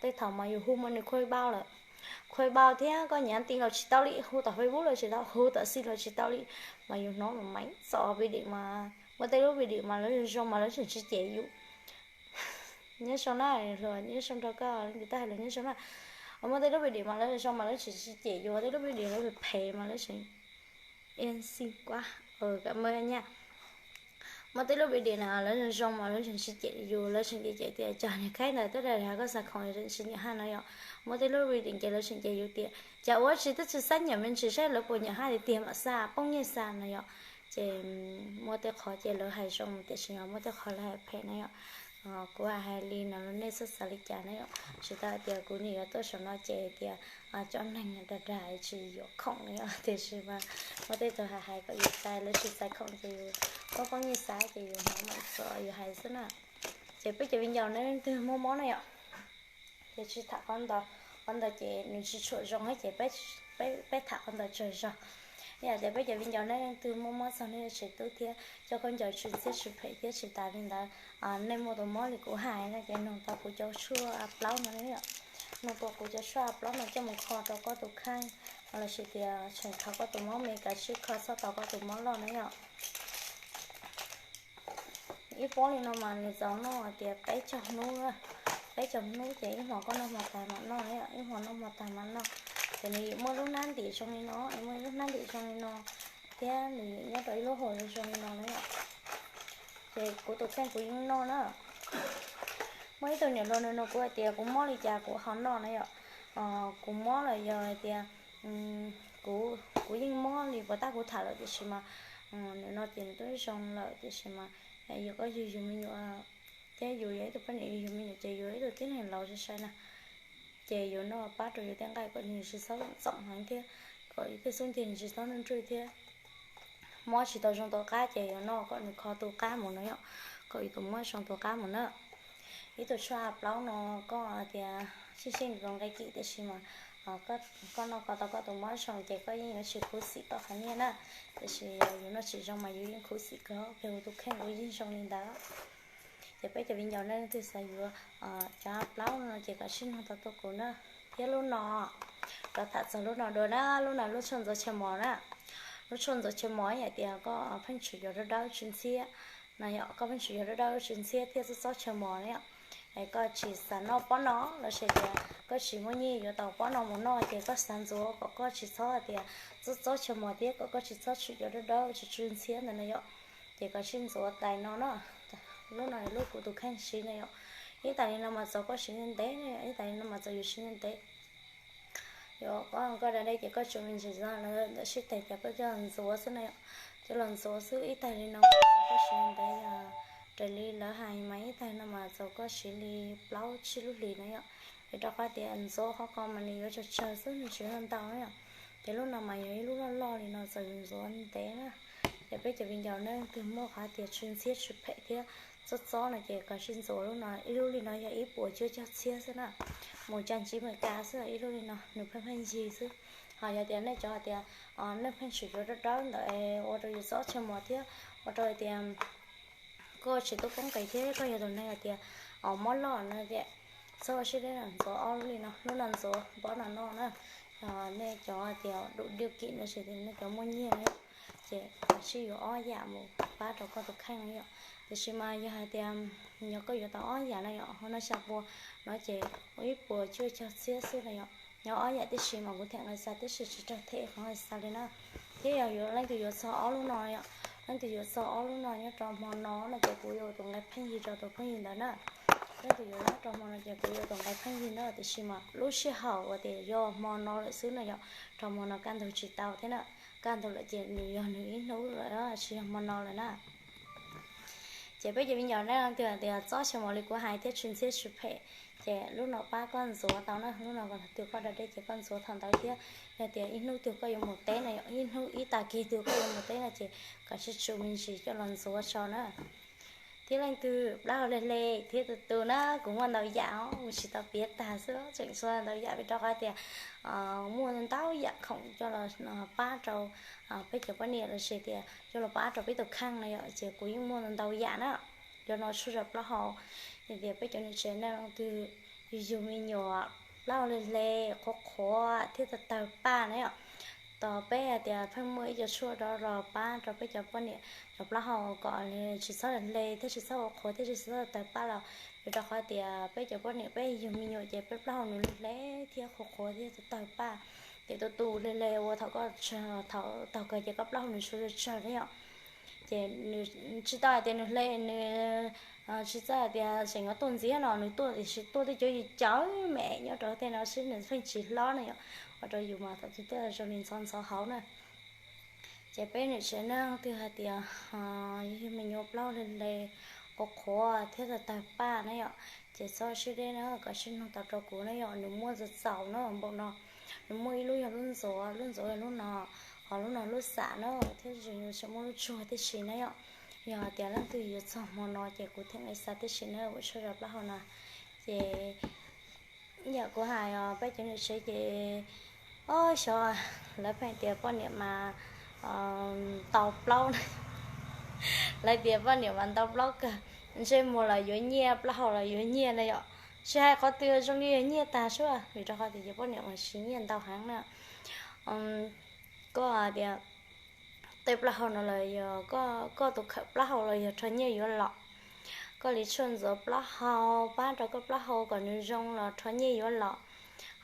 tej thaum mas yus hu mas nws khuaj npau lawm, khuaj npau thiab koj nyav ti los tsis tau li, hu tom Facebook los tsis tau, hu tom xij los tsis tau li, mas yus hnov mas meej txom video mas muaj tej lub video mas lawv zoo zoo mas lawv tseem tsis cem yus. Nyob zoo na, nyob zoo rau koj, leej twg twb hais lus nyob zoo na. Muaj tej lub video mas lawv zoo mas lawv tseem tsis cem yus, tej lub video lawv phem mas lawv tseem ib xij kuab, kam maj nyaj. Muaj tej lub video na lawv zoo zoo mas lawv tseem tsis cem yus, lawv tseem cem cem tias cas niag khaib ntawd twb dag dag koj xa khoom tsis nyiam haj no yom. Muaj tej lub video ces lawv tseem cem yus tias cas ua tsis twb tsis xav nyiam me ntsis saib lawv puas nyiam haj tiag tiag mam xa poob nyiaj xa no yom. Ces muaj tej qhov ces lawv hais zoo tiam sis yog muaj tej qhov lawv hais phem na yom. Kuv hais li no los nej txhob xav li cas na yom, tsis tas tias kuv nim yuav tuaj saum no ces tias cov neeg dag dag tsis yuav khoom na yom, tiam sis mas muaj tej tug hais hais kom yus txais, lawv tsis txais khoom ces yus poob poob nyiaj xav ces yus hnov meej txom yus hais xwb na. Ces peb cov viv ncaus nej leej twg muaj mob na yom, ces tsis tham qhov ntawd, qhov ntawd ces nws tsis tshua zoo thiab ces peb tham qhov ntawd tsawg zog. Yog tias peb cov viv ncaus nej leej twg muaj mob txog nej tsev tub thiab coj khaub ncaws tsw ntxhiab tsw phem thiab tsis tas li ntawd, nej muaj tus mob li kuv hais no ces nug tau kuv cov tshuaj plaub no, nug tau kuv cov tshuaj plaub no coj mus kho rau koj tus kheej, los sis tias tseem thov koj tus mob me kav tsij kho txhob tau koj tus mob loj na yom. Ib pob li no mas nws txaus noj tias peb caug hnub, peb caug hnub ces ib hmos koj noj hmo tas mam noj, ib hmos noj hmo tas mam noj. Ces nws yuav muaj lub hnab ntim zoo li no, yuav muaj ib lub hnab ntim zoo li no, thiab nws yuav nyob rau ib lub hauv zoo li no na yom. Ces kuv tus kheej kuv yeej noj na. Muaj ib tug niam hluas nws nug kuv hais tias kuv mob li cas kuv ho noj na yom. Kuv mob los yog hais tias kuv, kuv yeej mob li puas tab kuv tham lawm tiam sis mas nws no ces nws twb zoo lawm tiam sis mas yog koj yug yug me nyuam thiab yus yog ib tug poj niam yug yug me nyuam ces yus ib tug tib neeg laus sai sai na, ces yuav noj pab rau yus tej nqaij kom nws tsis txhob txoom heev thiab kom yus tej xub ntiag nws tsis txhob nruj nruj thiab mob tsis tau zoo tom qab ces yuav noj kom nws kho tu qab mus no yom, kom yus tus mob zoo tu qab mus na. Ib tug tshuaj plaub no koj tias sij sij nws nqe kim tiam sis mas koj noj kho tau koj tus mob zoo ces koj yeej yuav tsis khuv xim koj qhov nyiaj na. Tiam sis yus noj tsis zoo mas yus yeej khuv xim kawg, yus tus kheej kuv yeej zoo li ntawd. Ces peb cov viv ncaus nej leej twg xav yuav cov plaub no ces kom sib nug tau tuaj kuv na. Thiab lub no, rov tham txog lub no dua na, lub no lub tshuaj ntxuav chaw mos na. Lub tshuaj ntxuav chaw mos yog tias koj pheej tshwm yuav dawb dawb tsw ntxhiab no yom, koj pheej tshwm yuav dawb dawb tsw ntxhiab thiab txob txob chaw mos na yom, es koj tsis xav noj pob no los sis tias koj tsis muaj nyiaj yuav tau pob no mus noj ces koj xav ntxuav kom koj tsis txhob tias txob txob chaw mos thiab kom koj tsis txhob tshwm yuav dawb dawb tsw tsw ntxhiab ntawd na yom. Ces koj sib ntxuav tais no na, lub no lub kuv tus kheej siv na yom. Ib tais li no mas txaus koj siv ntev ntev na yom, ib tais li no mas txaus yus siv ntev ntev. Yog koj da dej ces koj tsuas me ntsis zog ntawm sib tais ces koj coj los ntxuav xwb na yom. Coj los ntxuav xwb, ib tais li no mas txaus koj siv ntev, yog raws li lawv hais mas ib tais no mas txaus koj siv li plaub tsib lub hlis na yom. Vim rau qhov tias ntxuav qhov ko mas nws yuav tsawg tsawg xwb, nws tsis ntau na yom. Ces lub no mas yog ib lub loj loj li no txaus yus ntxuav ntev na. Ces peb cov viv ncaus nej leej twg muaj qhov tias tsw ntxhiab tsw phem thiab txob txob no ces koj sib ntxuav lub no, ib lub li no yog ib puas cuaj caug txhiab xwb na. Mus tsa ntsiv Meskas xwb, ib lub li no nws pheej pheej yig xwb. Ho yog tias nej cov hais tias nej pheej tshwm yuav dawb dawb ntawd ua rau yus txob chaw mos thiab ua rau hais tias koj tsis tub poob qes thiab koj yog tus neeg hais tias mob loj no tias txhob ua siab deb, ntxuav ob lub li no, lub no ntxuav pob no noj na. Nej cov hais tias dum diuj kim no ces nej cov muaj nyiaj na yom, ces koj sib yuav ob yam mus pab rau koj tus kheej na yom. Tiam sis mas yog hais tias yog koj yuav tau ob yam na yom, ho no xya puas no ces ib puas cuaj caug txhiab xwb na yom. Nyob ob yam tib si mas kuv them nqe xa tib si tsis raug them qhov nqe xa li na. Thiab yog yuav leej twg yuav txog ob lub no yom, leej twg yuav txog ob lub no nyob rau hmo no no ces kuv yuav tus nqe pheej yig rau tus pheej yig ntawd na. Leej twg yuav nyob rau hmo no ces kuv yuav tus nqe pheej yig na, tiam sis mas lub sij hawm uas tias yog hmo no lawm xwb na yom, rau hmo no kaj ntug tsis tau thiab na. Kaj ntug lawm ces nws yog nws ib hnub lawm tsis yog hmo no lawm na. Ces peb cov me nyuam ne leej twg tias txob xyaw mos li kuv hais thiab tsis ntxhiab tsis phem, ces lub no pab koj ntxuav tau na, lub no twg koj da dej ces koj ntxuav thaum ntawd thiab. Yog tias ib hnub twg koj yuav mus teb no, ib hnub ib tag kis twg koj yuav mus teb no ces kom sib tsu me ntsis coj los ntxuav tso na. Thiab leej twg plaub hau hle hle thiab tus tus na, kuv muaj ntau yam os, kuv tsis tau piav tag xwb, tseem tshuav ntau yam vim rau qhov tias muaj ntau yam khoom coj los pab rau peb cov poj niam los sis tias coj los pab rau peb tus kheej no yom, ces kuv yeej muaj ntau yam na. Cov no tshuaj zam plaub hau, tias peb cov niam tsev neej twg yug yug me nyuam plaub hau hle hle, qhuav qhuav thiab tawg tawg paj na yom. Tos peb hais tias pheej muaj ib co tshuaj rau los pab rau peb cov poj niam cov plaub hau kom tsis txhob hle thiab tsis txhob ua qhuav thiab tsis txhob tawg paj los, vim rau qhov tias peb cov poj niam peb yug me nyuam ces peb plaub hau nws hle hle thiab qhuav qhuav thiab tawg paj, ces tus tus hle hle ua thaum koj, thaum taug kawg ces koj plaub hau nws tshuav tsawg na yom. Ces nws tsis tau hais tias nws hle, nws tsis txawj hais tias tseem yuav tuaj ntxiv no, nws tuaj tiam sis tuaj tej cov yus cawv me nyob rau tej no xwb, nws pheej tsis hlob na yom, ua rau yus mas thaum twg tuaj zoo li ntxhov ntxhov hauv na. Ces peb niam tsev neej twg hais tias yug me nyuam plaub hau hle hle, qhuav qhuav thiab tawg tawg paj na yom, ces txhob siab deb na, kom sib nug tau rau kuv na yom, nws muaj txaus txaus na npaum no. Nws muaj ib lub yog lub ntxuav, lub ntxuav yog lub no, ho lub no lub xam na, thiab tseem muaj lub tsuag tib si na yom. Yog tias leej twg yuav txog hmo no ces kuv thiaj li xa tib si na, ua tshuaj zam plaub hau na. Ces yam kuv hais os, peb cov niam tsev ces, ob, xyov, lawv pheej tias poj niam mas ntau plaub, lawv tias poj niam mas ntau plaub kawg, ntsej muag los yuav nyiaj, plaub hau los yuav nyiaj na yom. Tsis hais qhov twg zoo li yuav nyiaj tag suab, vim rau qhov tias cov poj niam mas siv nyiaj ntau heev na. Koj tias tej plaub hau no los yog koj tus khawm plaub hau los yog rho nyiaj yuav los. Koj li tshuaj ntxuav plaub hau pab rau koj plaub hau kom nws zoo los rho nyiaj yuav los.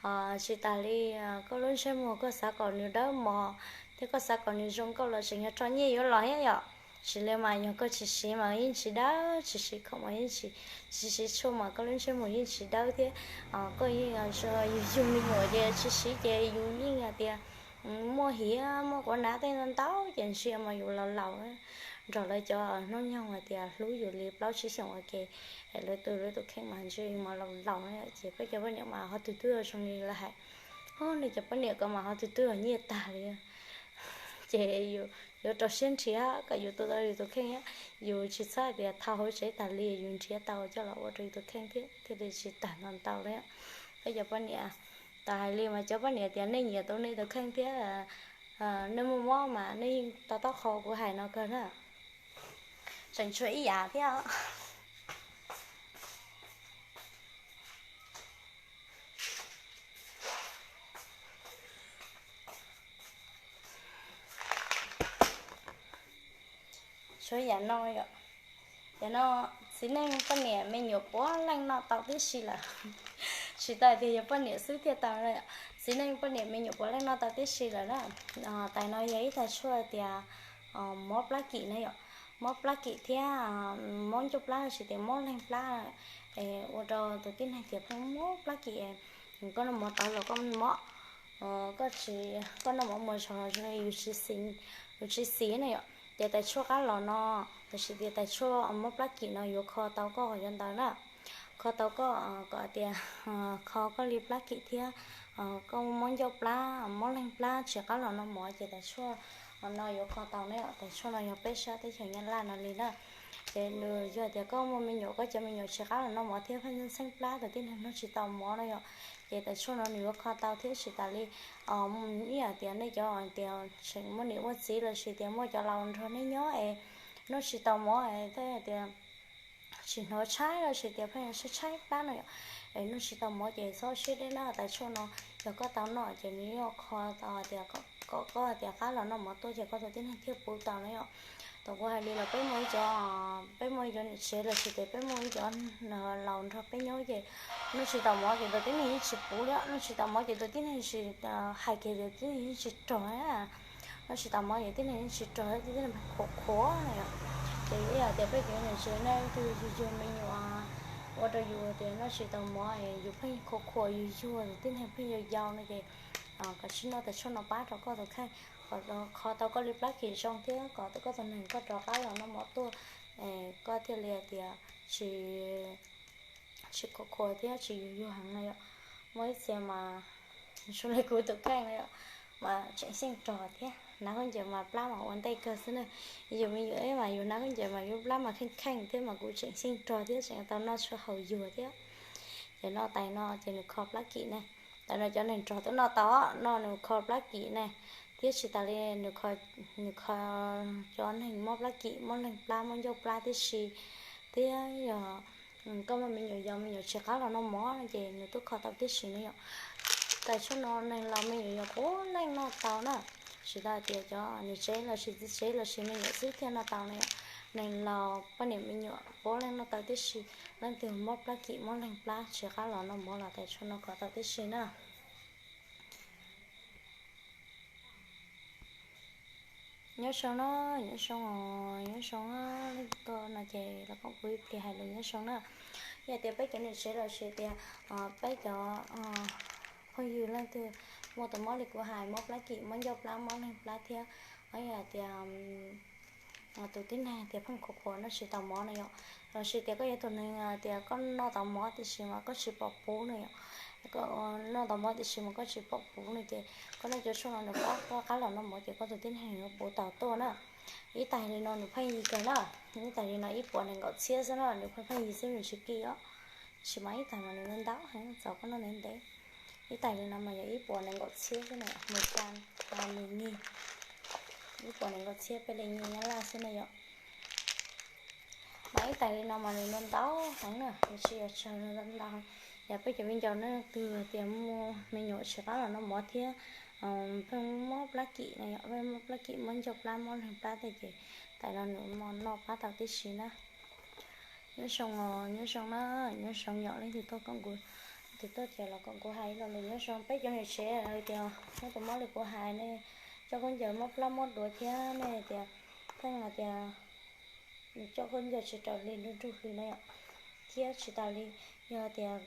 Ho tsis tas li, koj lub ntsej muag koj xav kom nws dawb mos thiab koj xav kom nws zoo nkauj los tseem yog rho nyiaj yuav los thiab yom. Tsis li mas yog koj tsis siv mas yeej tsis dawb, tsis siv khoom mas yeej tsis, tsis siv tshuaj mas koj lub ntsej muag yeej tsis dawb thiab. Koj yeej yug yug me nyuam ces tsis siv ces yus yeej hais tias muaj hiav muaj quav nav tej ntau ntau ces ntsia mas yus laus laus nrog lawv cov hnub nyoog hais tias hlub yus li plaub tsib xyoos ua ke, lawv tus lawv tus kheej mas ntsia yus mas laus laus na. Ces peb cov poj niam mas qhov twg twb zoo li lawv hais, o, nej cov poj niam ko mas qhov twg twb yog nyiaj tag li. Ces yus yuav rau siab nrhiav kom yus tu tau yus tus kheej thiab, yus tsis txhob hais tias thau hauv tsev tas li, yus nrhiav tau coj los ua rau yus tus kheej thiab thiaj li tsis tag ntau ntau li. Peb cov poj niam, tas hais li mas cov poj niam tias nej nyiam tu nej tus kheej thiab, nej muaj mob mas nej yeej to taub qhov kuv hais no kawg na. Tseem tshuav ib yam thiab. Tshuav yam no yom. Yam no txiv neej poj niam me nyuam puav leej noj tau tib si lawm. Tsis tas tias yog poj niam xwb thiaj tau, txiv neej poj niam me nyuam puav leej noj tau tib si lawm na. Tais no yog ib tais tshuaj tias mob plab kim na yom, mob plab kim thiab mob ncauj plab los sis tias mob leeg plab, ua rau tus tib neeg tias pheej mob plab kim. Koj noj mov tau los koj mob, koj tsis, koj noj mov mus zog los zoo li yus tsis xis, yus tsis xis na yom. Ces tais tshuaj qab los no, los sis tias tais tshuaj mob plab kim no yuav kho tau koj qhov yuav ntawd na. Kho tau koj kom tias, kho koj li plab kim thiab koj mob ncauj plab mob leeg plab tsis qab los noj mov ces tais tshuaj no yuav kho tau na. Tais tshuaj no yog peb sab teb chaws Nyab Laj no li na. Ces nws yog tias koj muaj me nyuam, koj cov me nyuam tsis qab los noj mov thiab pheej ntxeeb plab, tus tib neeg noj tsis tau mov no yom, ces tais tshuaj no nws yuav kho tau thiab. Tsis tas li, ib yam tias nej cov tias tseem muaj niam muaj txiv los sis tias muaj cov laus nrog nej nyob es noj tsis tau mov es thiaj tias tsis hnov tshaib los sis tias pheej tshaib tshaib plab no yom, es noj tsis tau mov ces txhob siab deb na. Tais tshuaj no yog koj tau noj ces nws yuav kho tau tias kom koj tias qab los noj mov tuaj ces koj tus tib neeg thiaj puv tau na yom. Thaum kuv hais li los peb muaj ib co, peb muaj ib co niam tsev los sis tias peb muaj ib co laus nrog peb nyob ces noj tsis tau mov ces tus tib neeg yeej tsis puv li, noj tsis tau mov ces tus tib neeg tsis, hais kiag tias tib neeg yeej tsis rog na. Noj tsis tau mov ces tib neeg yeej tsis rog, tib neeg khuav khuav na yom. Ces ib yam tias peb cov niam tsev neej twg yug yug me nyuam ua rau yus tias noj tsis tau mov es yus pheej khuav khuav yus yuag, tib neeg pheej yau yau no ces kom sib noj tais tshuaj no pab rau koj tus kheej, kom kho tau koj li plab kim zoo thiab kom koj tus neeg koj rov qab los noj mov tuaj. koj thiaj li tias tsis, tsis khuav khuav thiab tsis yuag yuag heev no yom. Muaj ib txhia mas zoo li kuv tus kheej no yom, mas tseem xyeej rog thiab, hnav khaub ncaws mas plab mas ua ntej kawg xwb na. Yus me nyuam mas yus hnav khaub ncaws mas yus plab mas kheej kheej thiab mas kuv tseem xyeej rog thiab tseem tau noj tshuaj haus yuag thiab. Ces noj tais no ces nws kho plab kim ne. Tais no cov neeg nrog twb noj tau, noj nws kho plab kim ne, thiab tsis tas li nws kho cov neeg mob plab kim, mob leeg plab, mob ncauj plab tib si, thiab yog koj muaj me nyuam yau me nyuam tsis qab los noj mov no ces nws twb kho tau tib si no yom. Tais tshuaj no neeg laus me nyuam yaus puav leej noj tau na, tsis tas tias cov niam tsev los sis txiv tsev los sis me nyuam xwb thiaj noj tau no yom. Neeg laus poj niam me nyuam puav leej noj tau tib si, leej twg mob plab kim mob leeg plab tsis qab los noj mov los tais tshuaj no kho tau tib si na. Nyob zoo na, nyob zoo os, nyob zoo. Leej twg tuaj no ces los koom kuv ib pliag hais lus nyob zoo na. Yog tias peb cov niam tsev los sis tias peb cov phooj ywg leej twg muaj tus mob li kuv hais, mob plab kim, mob ncauj plab, mob leeg plab thiab, yog tias tus tib neeg tias pheej khuav khuav noj tsis tau mov no yom, los sis tias koj yog tus neeg tias koj noj tau mov tiam sis mas koj tsis pom puv no yom, noj tau mov tiam sis mas koj tsis pom puv no ces koj noj cov tshuaj no nws pab koj qab los noj mov ces koj tus tib neeg yuav puv tau tuaj na. Ib tais li no nws pheej yi kawg na, ib tais li no ib puas nees nkaum txhiab xwb na, nws pheej pheej yi xwb nws tsis kim os. Tab sis mas ib tais mas nws ntau heev, txaus koj noj ntev ntev. Ib tais li no mas yog ib puas nees nkaum txhiab xwb na, mus xa nws nyiag ib puas nees nkaum txhiab peb li nyiag Nyab Laj xwb na yom. Mas ib tais li no mas nws ntau ntau heev na, nws tsis yog tsawg, nws ntau ntau. Yog peb cov viv ncaus leej twg tias muaj me nyuam tsis qab los noj mov thiab pheej mob plab kim na yom, pheej mob plab kim, mob ncauj plab, mob leeg plab tej ces tais no nws noj pab tau tib si na. Nyob zoo os, nyob zoo na, nyob zoo yom. Leej twg tuaj koom kuv, leej twg tuaj ces los koom kuv hais ib lo lus nyob zoo. Peb cov niam tsev hais tias muaj tus mob li kuv hais ne, coj khaub ncaws mob plab mob duav thiab ne tias pheej hais tias coj khaub ncaws tsis raws li nruj nruj hli na yom. Thiab tsis tas li, yog tias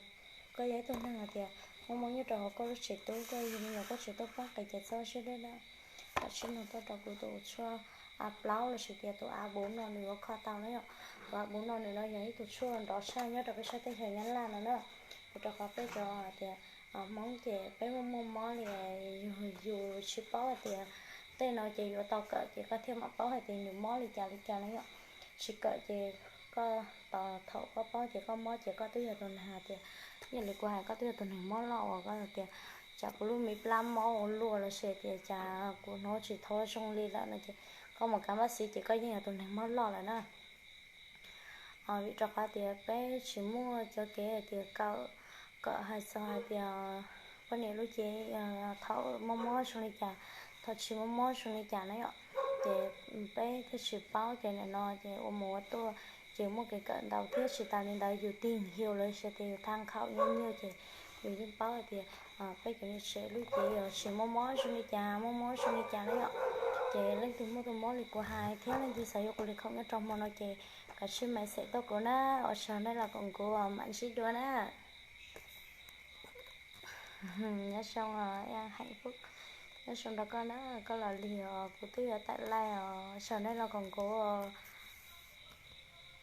koj yog ib tug neeg hais tias muaj mob nyob rau hauv koj lub tsev tub, koj yug me nyuam koj tsis tuaj pab qis ces txhob siab deb na, kom sib nug tuaj rau kuv tus tshuaj a plaub los sis tias tus a buv no nws yuav kho tau na yom. Tus a buv no nws no yog ib tug tshuaj nrov tshaj nyob rau peb sab teb chaws Nyab Laj no na. Vim rau qhov peb cov hais tias Hmoob ces peb muaj muaj mob li yus, yus tsis paub hais tias tej no ces yuav tau kawm ces koj thiaj mam paub hais tias nws mob li cas li cas na yom. Tsis kawm ces koj tos thaum koj paub ces koj mob ces koj twb yog tus neeg hais tias, yog li kuv hais, koj twb yog tus neeg mob loj uas koj tias tsam kuv lub me plab mob ua luaj los sis tias tsam kuv hnov tsis thov zoo li lawm no ces koj mus kav npab xiv ces koj yeej yog tus neeg mob loj lawm na. Vim rau qhov tias peb tsis muaj cov kev hais tias kawm, kawm hais txog hais tias poj niam lub cev thaum mob mob zoo li cas, thaum tsis mob mob zoo li cas na yom. Ces peb thiaj tsis paub ces nim no ces ua mus ua tuaj ces muaj kev kawm ntau thiab tsis tas li ntawd yus tig hiu los sis tias yus tham khaum nyiaj nyiaj ces yus yeej paub hais tias peb cov niam tsev lub cev yog tsis mob mob zoo li cas, mob mob zoo li cas na yom. Ces leej twg muaj tus mob li kuv hais thiab leej twg xav yuav kuv li khoom nyob rau hmo no ces kav tsij message tuaj kuv na. Ua tsaug nej los koom kuv, mam ntsib dua na. Nyob zoo, hais nyob zoo rau koj na, koj los lig os, kuv twb yuav tawm laij os, ua tsaug nej los koom kuv os.